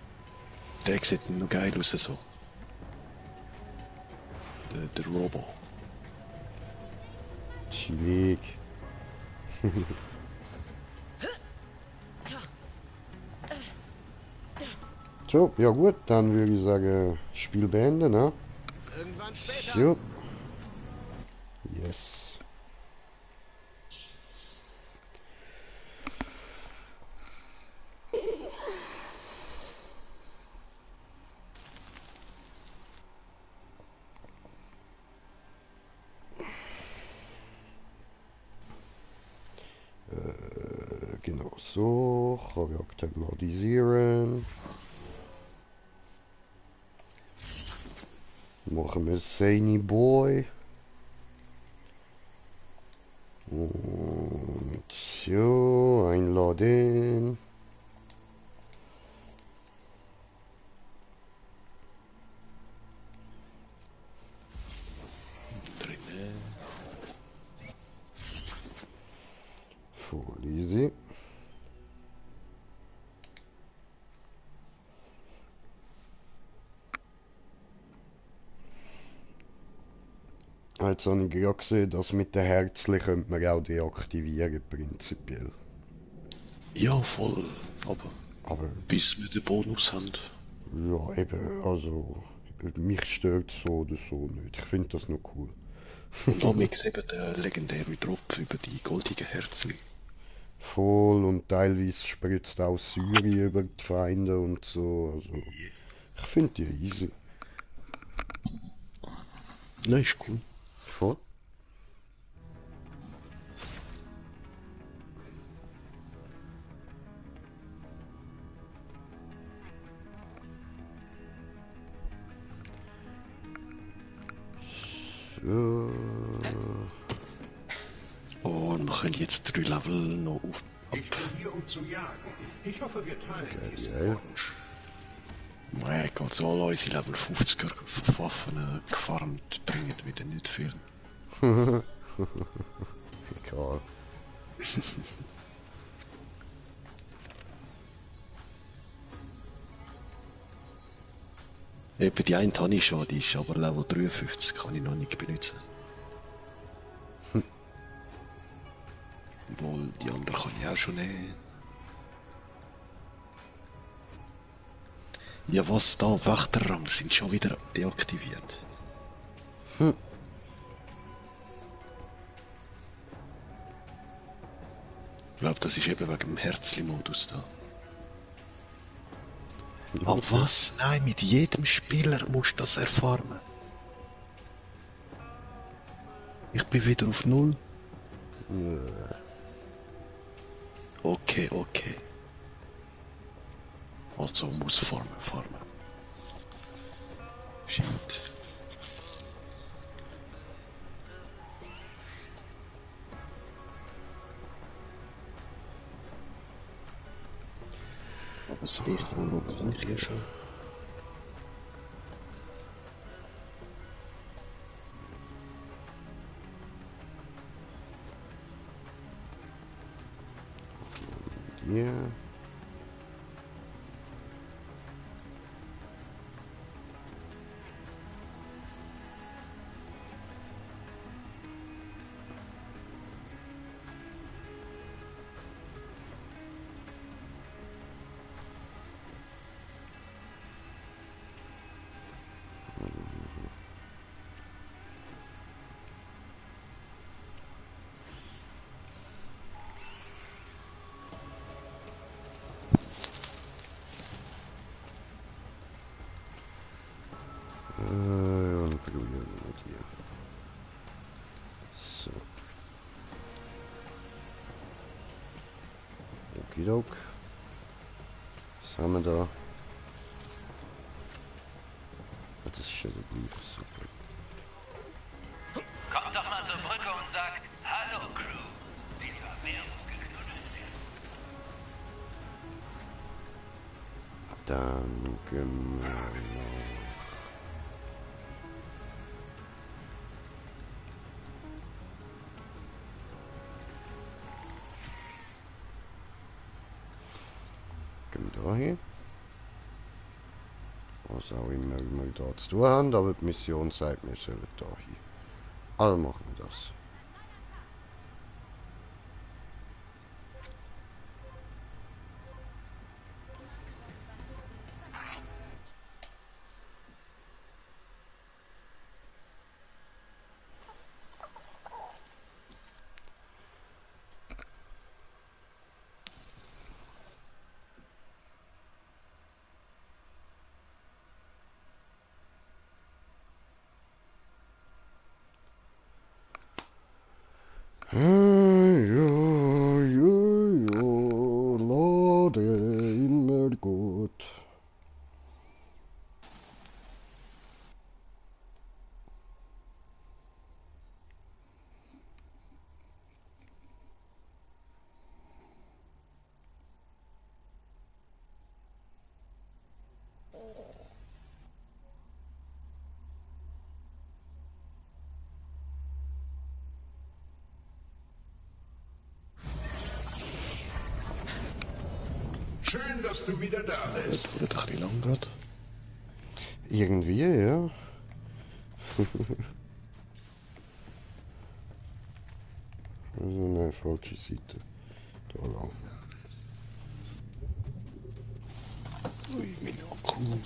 Der sieht noch geil aus so. Der Robo. Chillig. So, ja gut, dann würde ich sagen, Spiel beenden, ne? Bis irgendwann später. Jo. Yes. So, Charakter modisieren. Machen wir Zany Boy. Und so, einladen. Voll easy. Jetzt habe ich gerade gesehen, dass mit den Herzchen könnte man auch deaktivieren, prinzipiell. Ja, voll. Aber bis wir den Bonus haben. Ja, eben, also mich stört so oder so nicht. Ich finde das noch cool. Und amix eben der legendäre Drop über die goldigen Herzchen. Voll, und teilweise spritzt auch Säure über die Feinde und so. Also, ich finde die easy. Nein, ist cool. Voll. So. Und wir können jetzt 3 Level noch auf. Ich bin hier, um zu jagen. Ich hoffe, wir teilen diesen Geil. Wunsch. Nein, geht so alle unsere Level 50er Waffen gefarmt bringen wieder nicht viel. Egal. Eben die eine habe ich schon, die ist aber Level 53, kann ich noch nicht benutzen. Obwohl, die andere kann ich auch schon nehmen. Ja, was da? Wächterrang sind schon wieder deaktiviert. Ich glaube, das ist eben wegen dem Herzli-Modus da. Aber was? Nein, mit jedem Spieler musst du das erfahren. Ich bin wieder auf 0. Okay. Also muss farmen. Shit. Aber sehe ich noch kann ich hier schon. Ja. Und probieren wir hier. So. Okidok. Was haben wir da? Das ist schon der Brief, super. Kommt doch mal zur Brücke und sagt Hallo, Crew. Die Vermehrung geknuddelt wird. Dann gehen wir noch. Gehen wir da hin. Was auch immer wir da zu tun haben, aber die Mission sagt, wir sollen da hin. Also machen wir das. dass du wieder da bist. Das wurde doch ein bisschen lang gerade. Irgendwie, ja. Also eine falsche Seite. Da lang. Ui, meine Akku.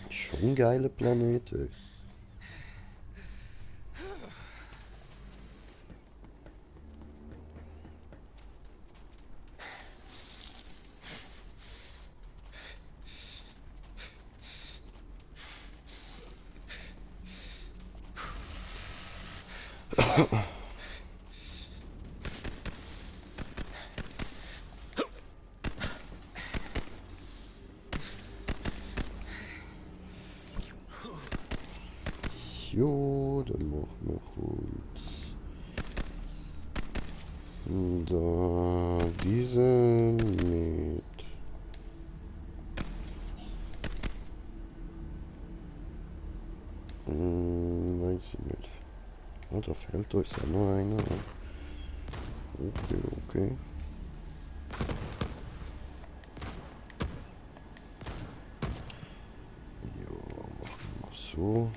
Schon ein geiler Planet, ey. Jo, dann machen wir kurz. Da diese mit. Weiß ich nicht. Ah, da fehlt uns ja noch einer. Okay, okay. Ja, machen wir so.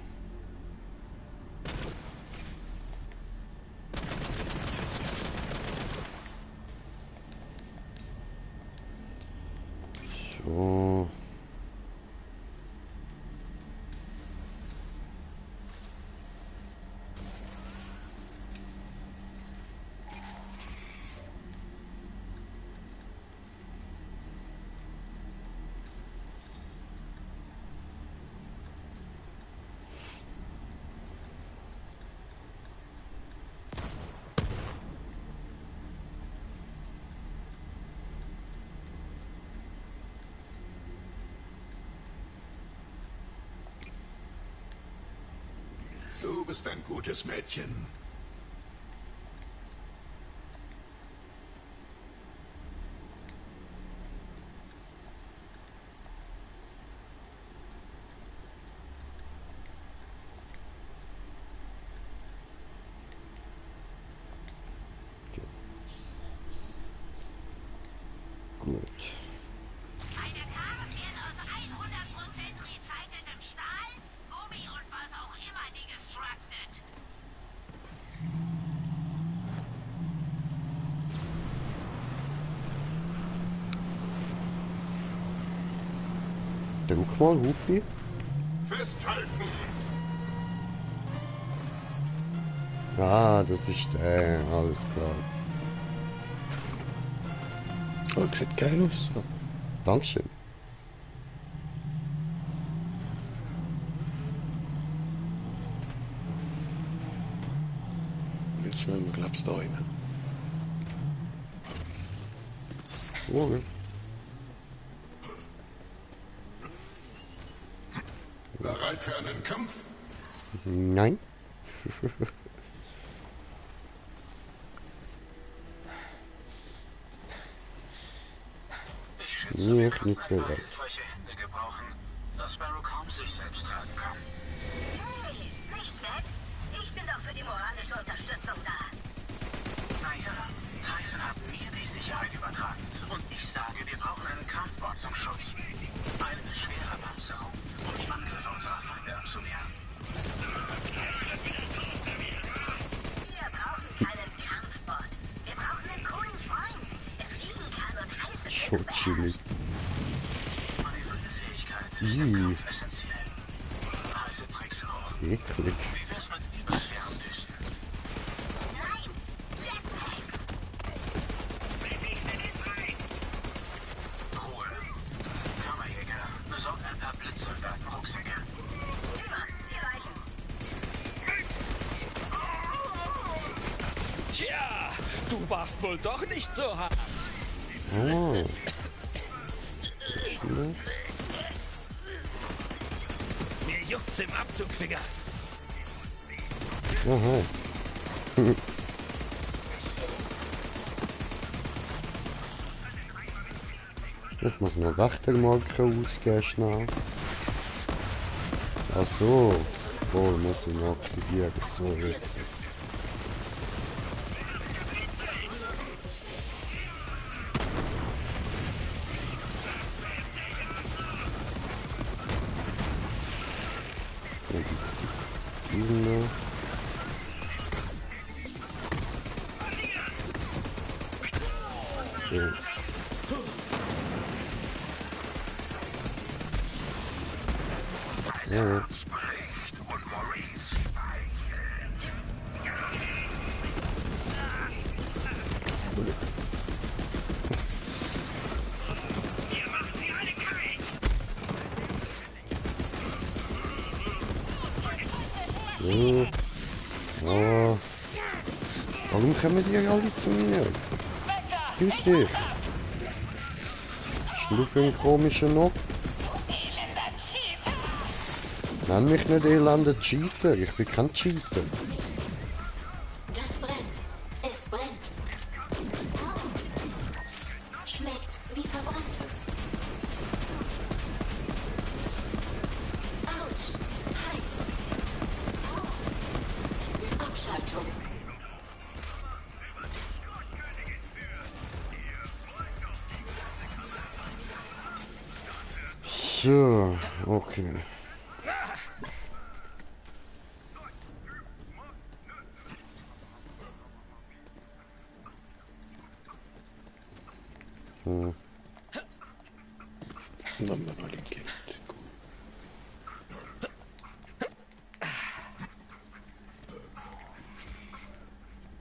So. Du bist ein gutes Mädchen. Gut. Meine Karren werden aus 100% recyceltem Stahl, Gummi und was auch immer deconstructed. Denk mal, Hupi. Festhalten! Ah, das ist der, alles klar. Oh, das sieht geil aus. Ja. Dankeschön. Jetzt müssen wir, glaubst du, da rein. Okay. Bereit für einen Kampf? Nein. Ich schätze, wir können ein paar hilfreiche Hände gebrauchen, dass Sparrow kaum sich selbst tragen kann. Hey, nicht nett? Ich bin doch für die moralische Unterstützung da. Naja, Typhon hat mir die Sicherheit übertragen. Und ich sage, wir brauchen einen Kampfbot zum Schutz. Eine schwere Panzerung, um die Angriffe unserer Feinde abzuwehren. Wir brauchen keinen Kampfbot. Wir brauchen einen coolen Freund, der fliegen kann und heiße Schon chillig. Manövrierfähigkeit ist Ih, essentiell. Heiße Tricks auch. eklig. Wie wär's mit Übersphärendüsen? Nein, Jetpacks. Ruhe. Kammerjäger, besorgt ein paar Blitzsoldaten-Rucksäcke. Über, wir weichen. Tja, du warst wohl doch nicht so hart. Oh. Schnell. Mir juckt's im Abzugfinger. Aha. Ich muss noch Wächtermarke ausgeben schnell. Ach so. Ball muss ich noch aktivieren, so jetzt. Diesen noch. Okay. Ja. So. Oh. Warum kommen die alle zu mir? Grüß dich. Was du für ein komischer Nob? Nenn mich nicht elender Cheater, ich bin kein Cheater. Das brennt. Es brennt. Schmeckt wie verbranntes. Autsch. Heiß. Abschaltung. So, okay. Dann mal Geld.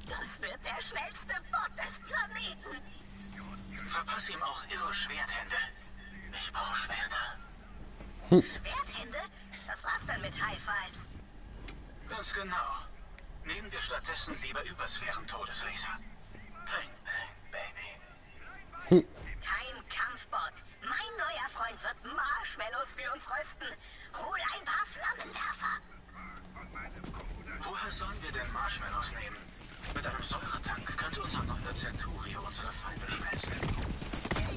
Das wird der schnellste Bot des Planeten. Verpass ihm auch ihre Schwerthände. Ich brauche Schwerter. Schwerthände? Das war's dann mit High Fives. Ganz genau. Nehmen wir stattdessen lieber Übersphären-Todeslaser. Bang, bang, baby. Kein Kampfbot. Mein neuer Freund wird Marshmallows für uns rösten. Hol ein paar Flammenwerfer. Woher sollen wir denn Marshmallows nehmen? Mit einem Säuretank könnte unser neuer Centurio unsere Feinde schmelzen.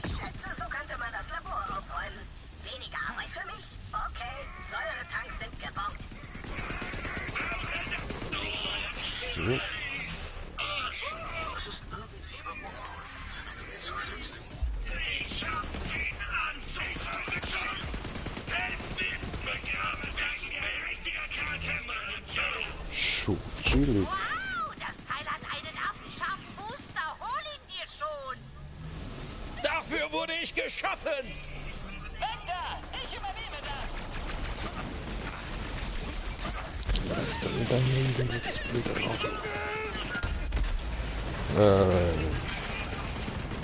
Ich schätze, so könnte man das Labor aufräumen. Weniger Arbeit für mich? Okay, Säuretanks sind gebombt. Es ist irgendwie beunruhigend, wenn du mir zustimmst. Ich hab den Anzug vorgezogen. Helft begraben, dass mir ein richtiger Charakter Schuh, chillig. Wow, das Teil hat einen affenscharfen Booster. Hol ihn dir schon. Dafür wurde ich geschaffen! Edgar, ich übernehme das. Weißt du, wie dein das blöde Auto?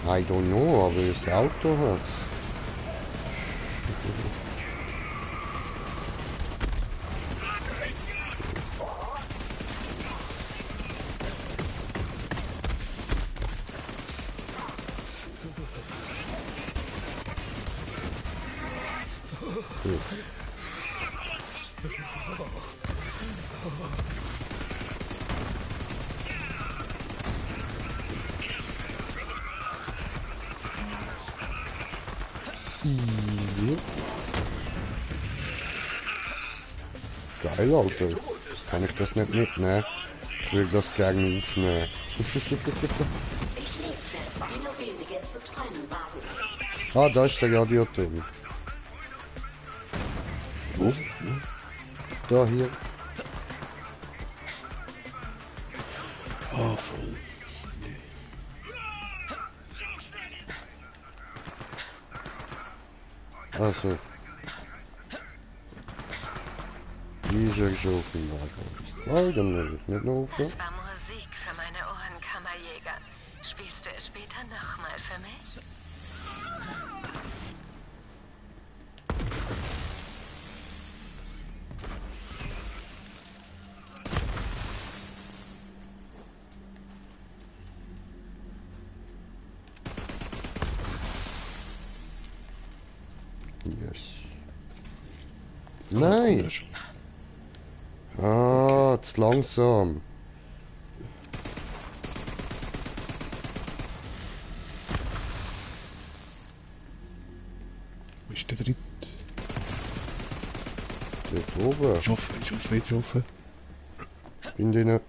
I don't know, aber das Auto hat. Easy. Geil, Alter. Kann ich das nicht mitnehmen? Ich will das gerne aufnehmen. Ich lebte, wie nur wenige zu träumen wagen. Ah, da ist der Gladiator. Wo? Da hier. Ah, voll. Also. Dieser schon auf dem Wagen. Dann will ich nicht laufen. Das war Musik für meine Ohren, Kammerjäger. Spielst du es später nochmal für mich? Yes. Nein! Ah, zu langsam. Wo ist der dritte? Dort oben. Ist offen. Bin drinnen.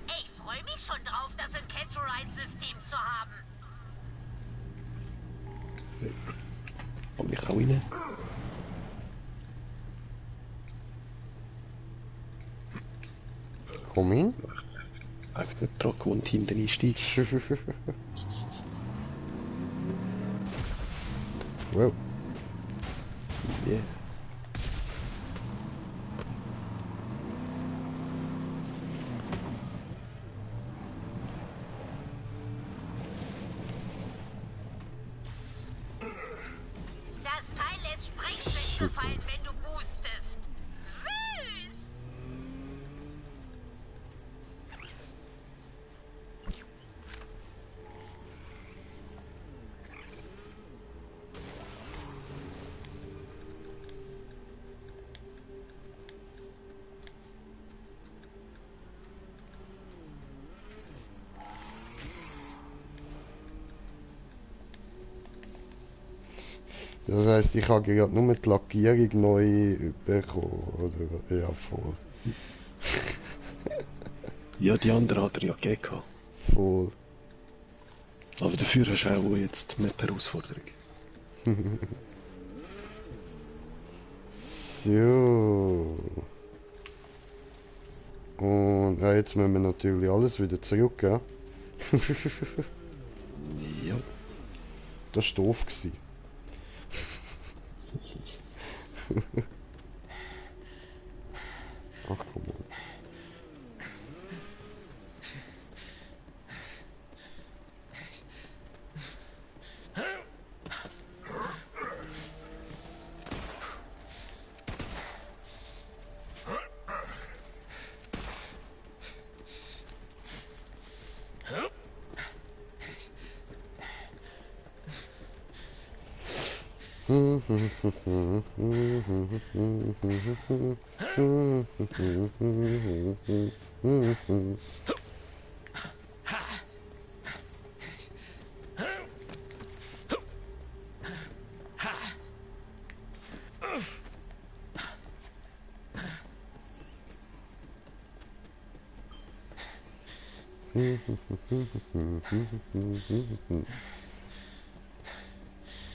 Ich freue mich schon drauf, das Catch-Ride-System zu haben. Komm ich auch rein? Komm hin. Einfach nicht trocken und hinten einsteigen. Wow. Yeah. Das Teil lässt Sprengsätze fallen, wenn du boostest. Süß! Das heisst, ich habe gerade nur die Lackierung neu bekommen, oder? Ja, voll. Ja, die andere hat er ja gegeben. Voll. Aber dafür hast du auch jetzt Map-Herausforderung. So. Und ja, jetzt müssen wir natürlich alles wieder zurück, ja? Ja. Das war doof gewesen. Ach komm mal.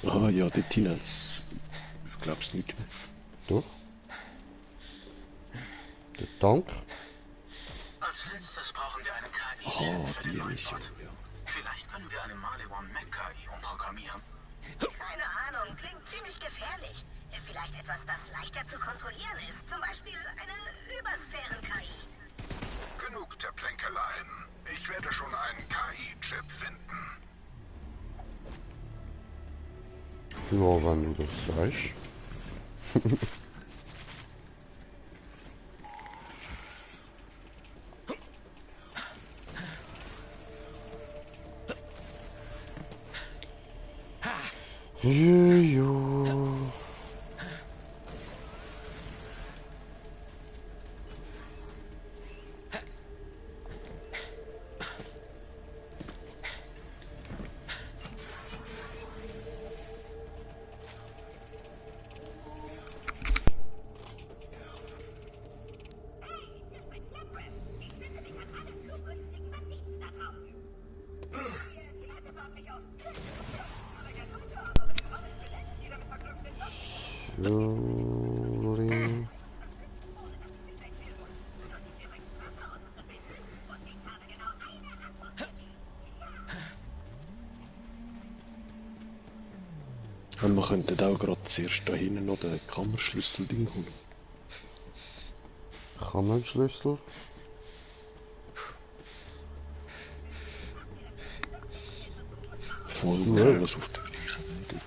Ah ja, der Tinels. Ich glaub's nicht mehr. Doch. Der Tank. Als letztes brauchen wir eine KI. Ah, die Mission, ja. Vielleicht können wir eine Maliwan Mech-KI umprogrammieren. Keine Ahnung, klingt ziemlich gefährlich. Vielleicht etwas, das leichter zu kontrollieren ist. Zum Beispiel eine Übersphären-KI. Genug der Plänkeleien. Ich werde schon einen KI-Chip finden. Ja, wenn du das sagst. Jo. Loading. Und wir könnten auch gerade zuerst da hinten noch den Kammerschlüssel-Ding holen. Kammerschlüssel? Voll gut, was auf der gleichen Weg ist.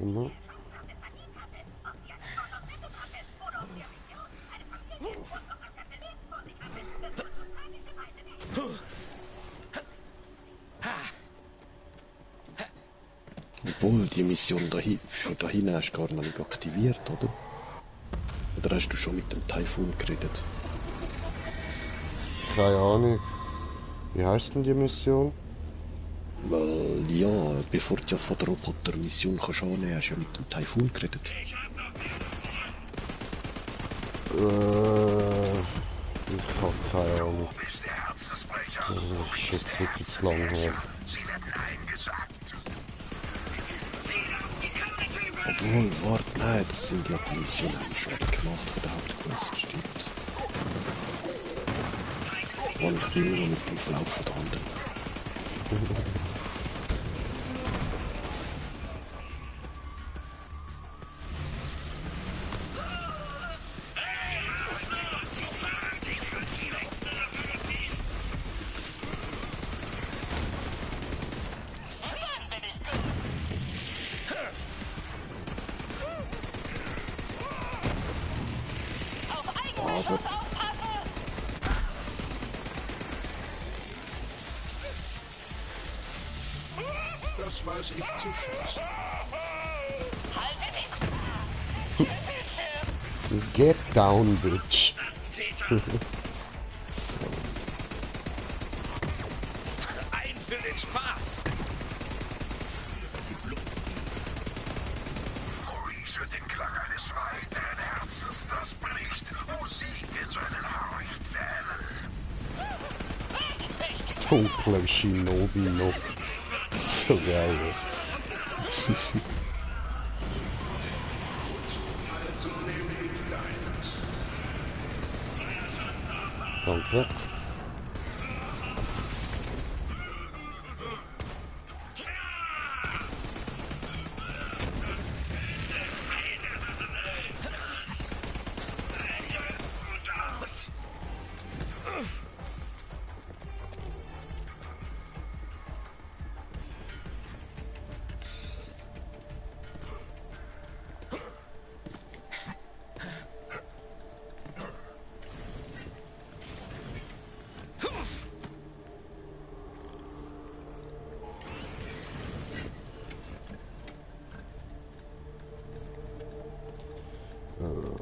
Mhm. Obwohl, die Mission für da hinten hast du gar noch nicht aktiviert, oder? Oder hast du schon mit dem Typhoon geredet? Keine Ahnung. Wie heißt denn die Mission? Weil, ja, bevor du ja von der Roboter-Mission kannst annehmen, hast du ja mit dem Typhoon geredet. Ich hab keine Ahnung. Das ist jetzt wirklich zu lang her. Obwohl, warte, nein, das sind ja die Missionen, die schon gemacht von der Hauptquest, stimmt. Und ich bin nur mit dem Verlauf von der anderen. Das weiß ich zu schätzen. Get down, bitch. Ein für den Spaß. Maurice hört den Klang eines weiteren Herzens, das bricht. Musik in seinen Hauchzähnen. Dunkler Shinobi noch. So geil. Danke.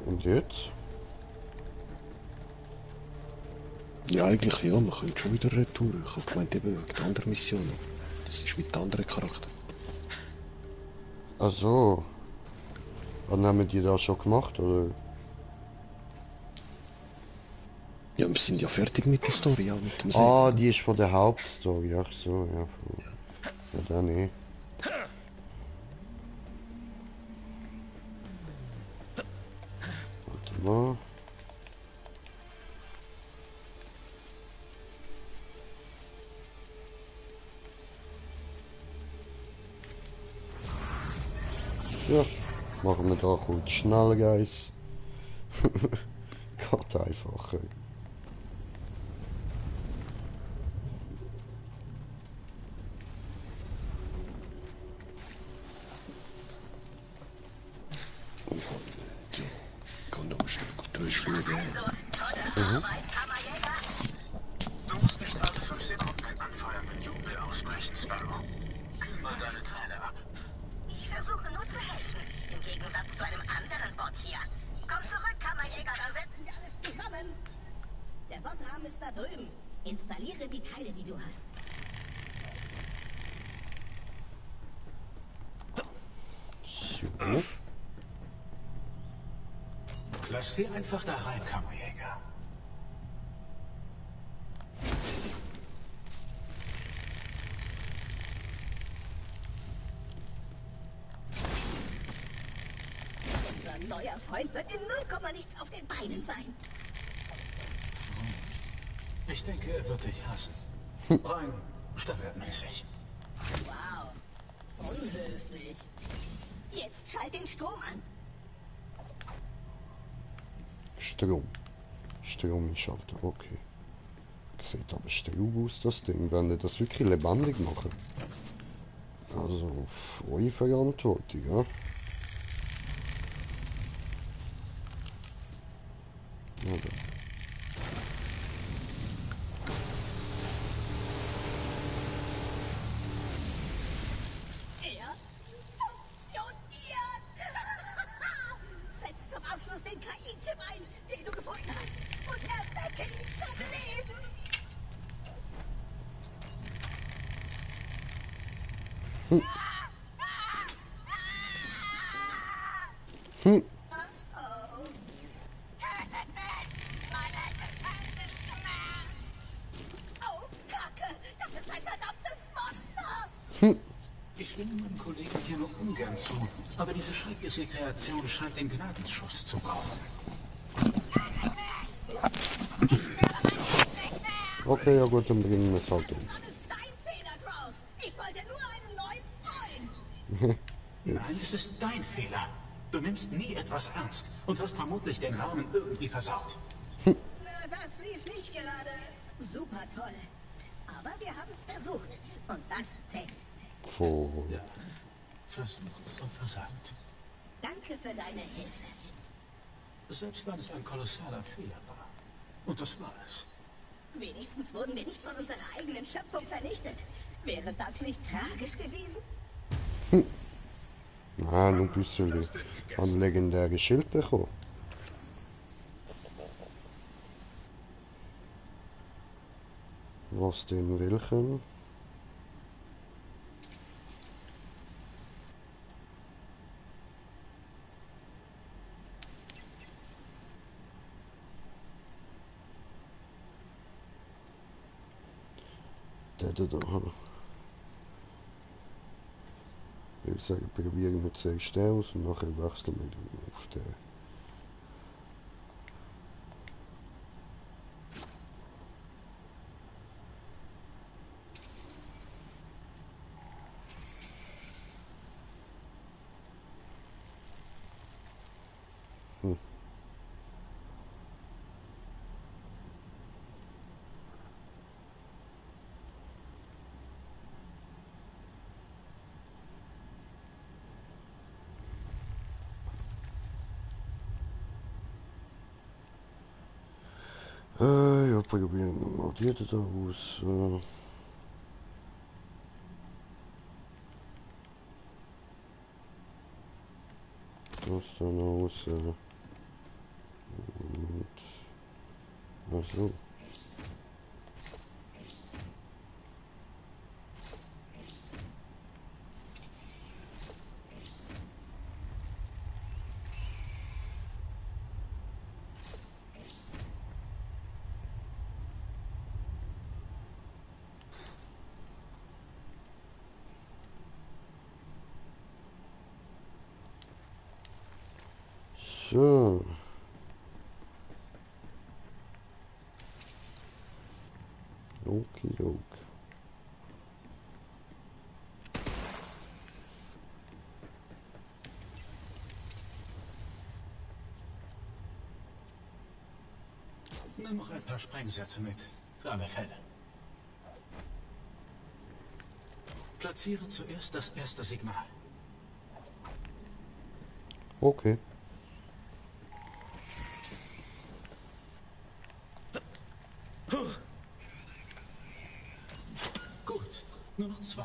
Und jetzt? Ja, eigentlich ja, man könnte schon wieder retour. Ich habe gemeint, eben wegen der anderen Mission. Das ist mit anderen Charakter. Ach so. Was haben die da schon gemacht, oder? Ja, wir sind ja fertig mit der Story, auch mit dem See. Ah, die ist von der Hauptstory, ach so, ja. Ja, dann eh. Warte mal. Ja, machen wir da kurz schnell, Guys. Geht einfacher. Du musst nicht alle 5 Sekunden mit anfeuernden Jubel ausbrechen, Sparrow. Kühl mal deine Teile ab. Ich versuche nur zu helfen. Im Gegensatz zu einem anderen Bot hier. Komm zurück, Kammerjäger, dann setzen wir alles zusammen. Der Botrahmen ist da drüben. Installiere die Teile, die du hast. So. Lass sie einfach da rein, Kammerjäger. Unser neuer Freund wird in 0, nichts auf den Beinen sein. Ich denke, er wird dich hassen. Rein standardmäßig. Wow. Unhöflich. Jetzt schalt den Strom an. Strom einschalten, okay. Sieht aber straub aus, das Ding, wenn ihr das wirklich lebendig machen. Also, auf eure Verantwortung, ja. Oder? Er funktioniert! Setz zum Abschluss den KI-Chip ein, den du gefunden hast, und erwecke ihn zum Leben! Hm. Ich stimme meinem Kollegen hier nur ungern zu, aber diese schreckliche Kreation scheint den Gnadenschuss zu brauchen. Okay, ja gut, dann bringen wir es halt um. Ich wollte nur einen neuen Freund. Nein, es ist dein Fehler. Du nimmst nie etwas ernst und hast vermutlich den Rahmen irgendwie versaut. Na, das lief nicht gerade super toll. Aber wir haben es versucht. Und das zählt. Ja, versucht und versagt. Danke für deine Hilfe. Selbst wenn es ein kolossaler Fehler war. Und das war es. Wenigstens wurden wir nicht von unserer eigenen Schöpfung vernichtet. Wäre das nicht tragisch gewesen? Ah, nun bist du ein legendäres Schild bekommen. Was denn welchen? Da. Ich würde sagen, probieren wir zuerst den aus und nachher wechseln wir auf den. Ja, probieren wir mal die da aus. Das dann aus. Und. Ach so. So. Okidok. Nimm noch ein paar Sprengsätze mit. Für alle Fälle. Platziere zuerst das erste Signal. Okay. Gut, nur noch 2.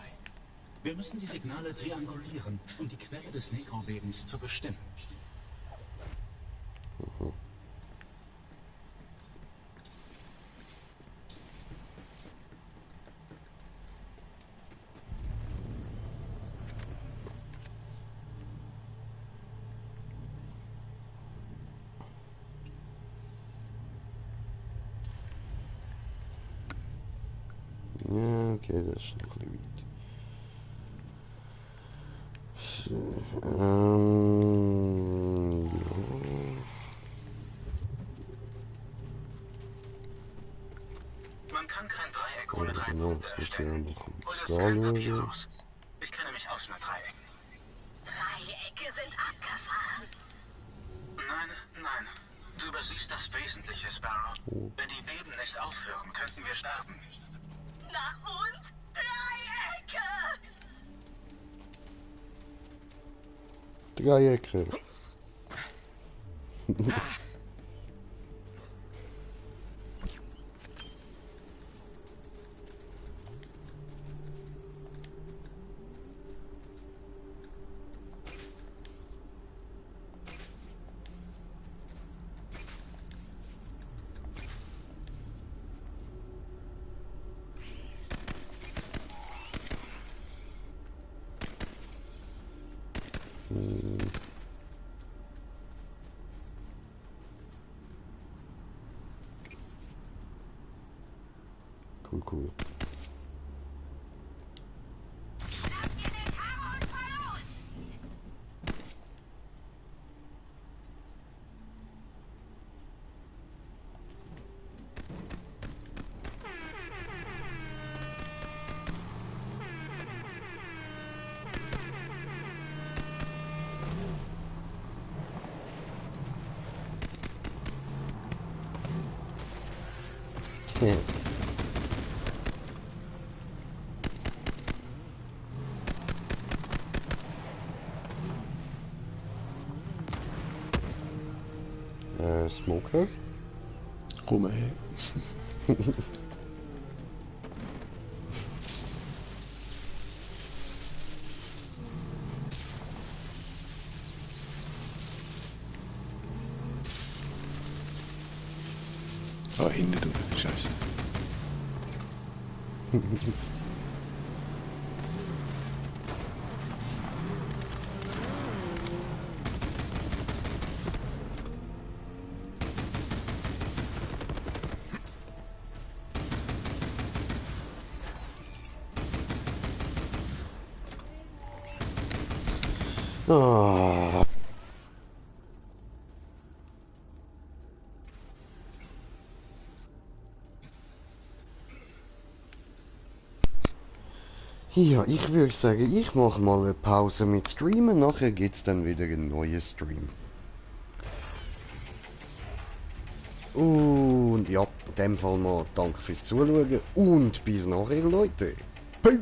Wir müssen die Signale triangulieren, um die Quelle des Nekrobebens zu bestimmen. Ja, okay, das ist noch ein bisschen weit. So, ja. Man kann kein Dreieck ohne 3 Genau, Punkte das hier erstellen. noch Hol das da Feldpapier lösen. raus. Ich kenne mich aus mit Dreiecken. Dreiecke sind abgefahren. Nein. Du übersiehst das Wesentliche, Sparrow. Wenn die Beben nicht aufhören, könnten wir sterben. Na und? Dreiecke! Dreiecke. Cool. Yeah. Smoker? Komm her. Ah, hinten durch. Scheiße. Ah. Ja, ich würde sagen, ich mache mal eine Pause mit Streamen, nachher gibt's dann wieder einen neuen Stream. Und ja, in dem Fall mal danke fürs Zuschauen und bis nachher, Leute. Peace.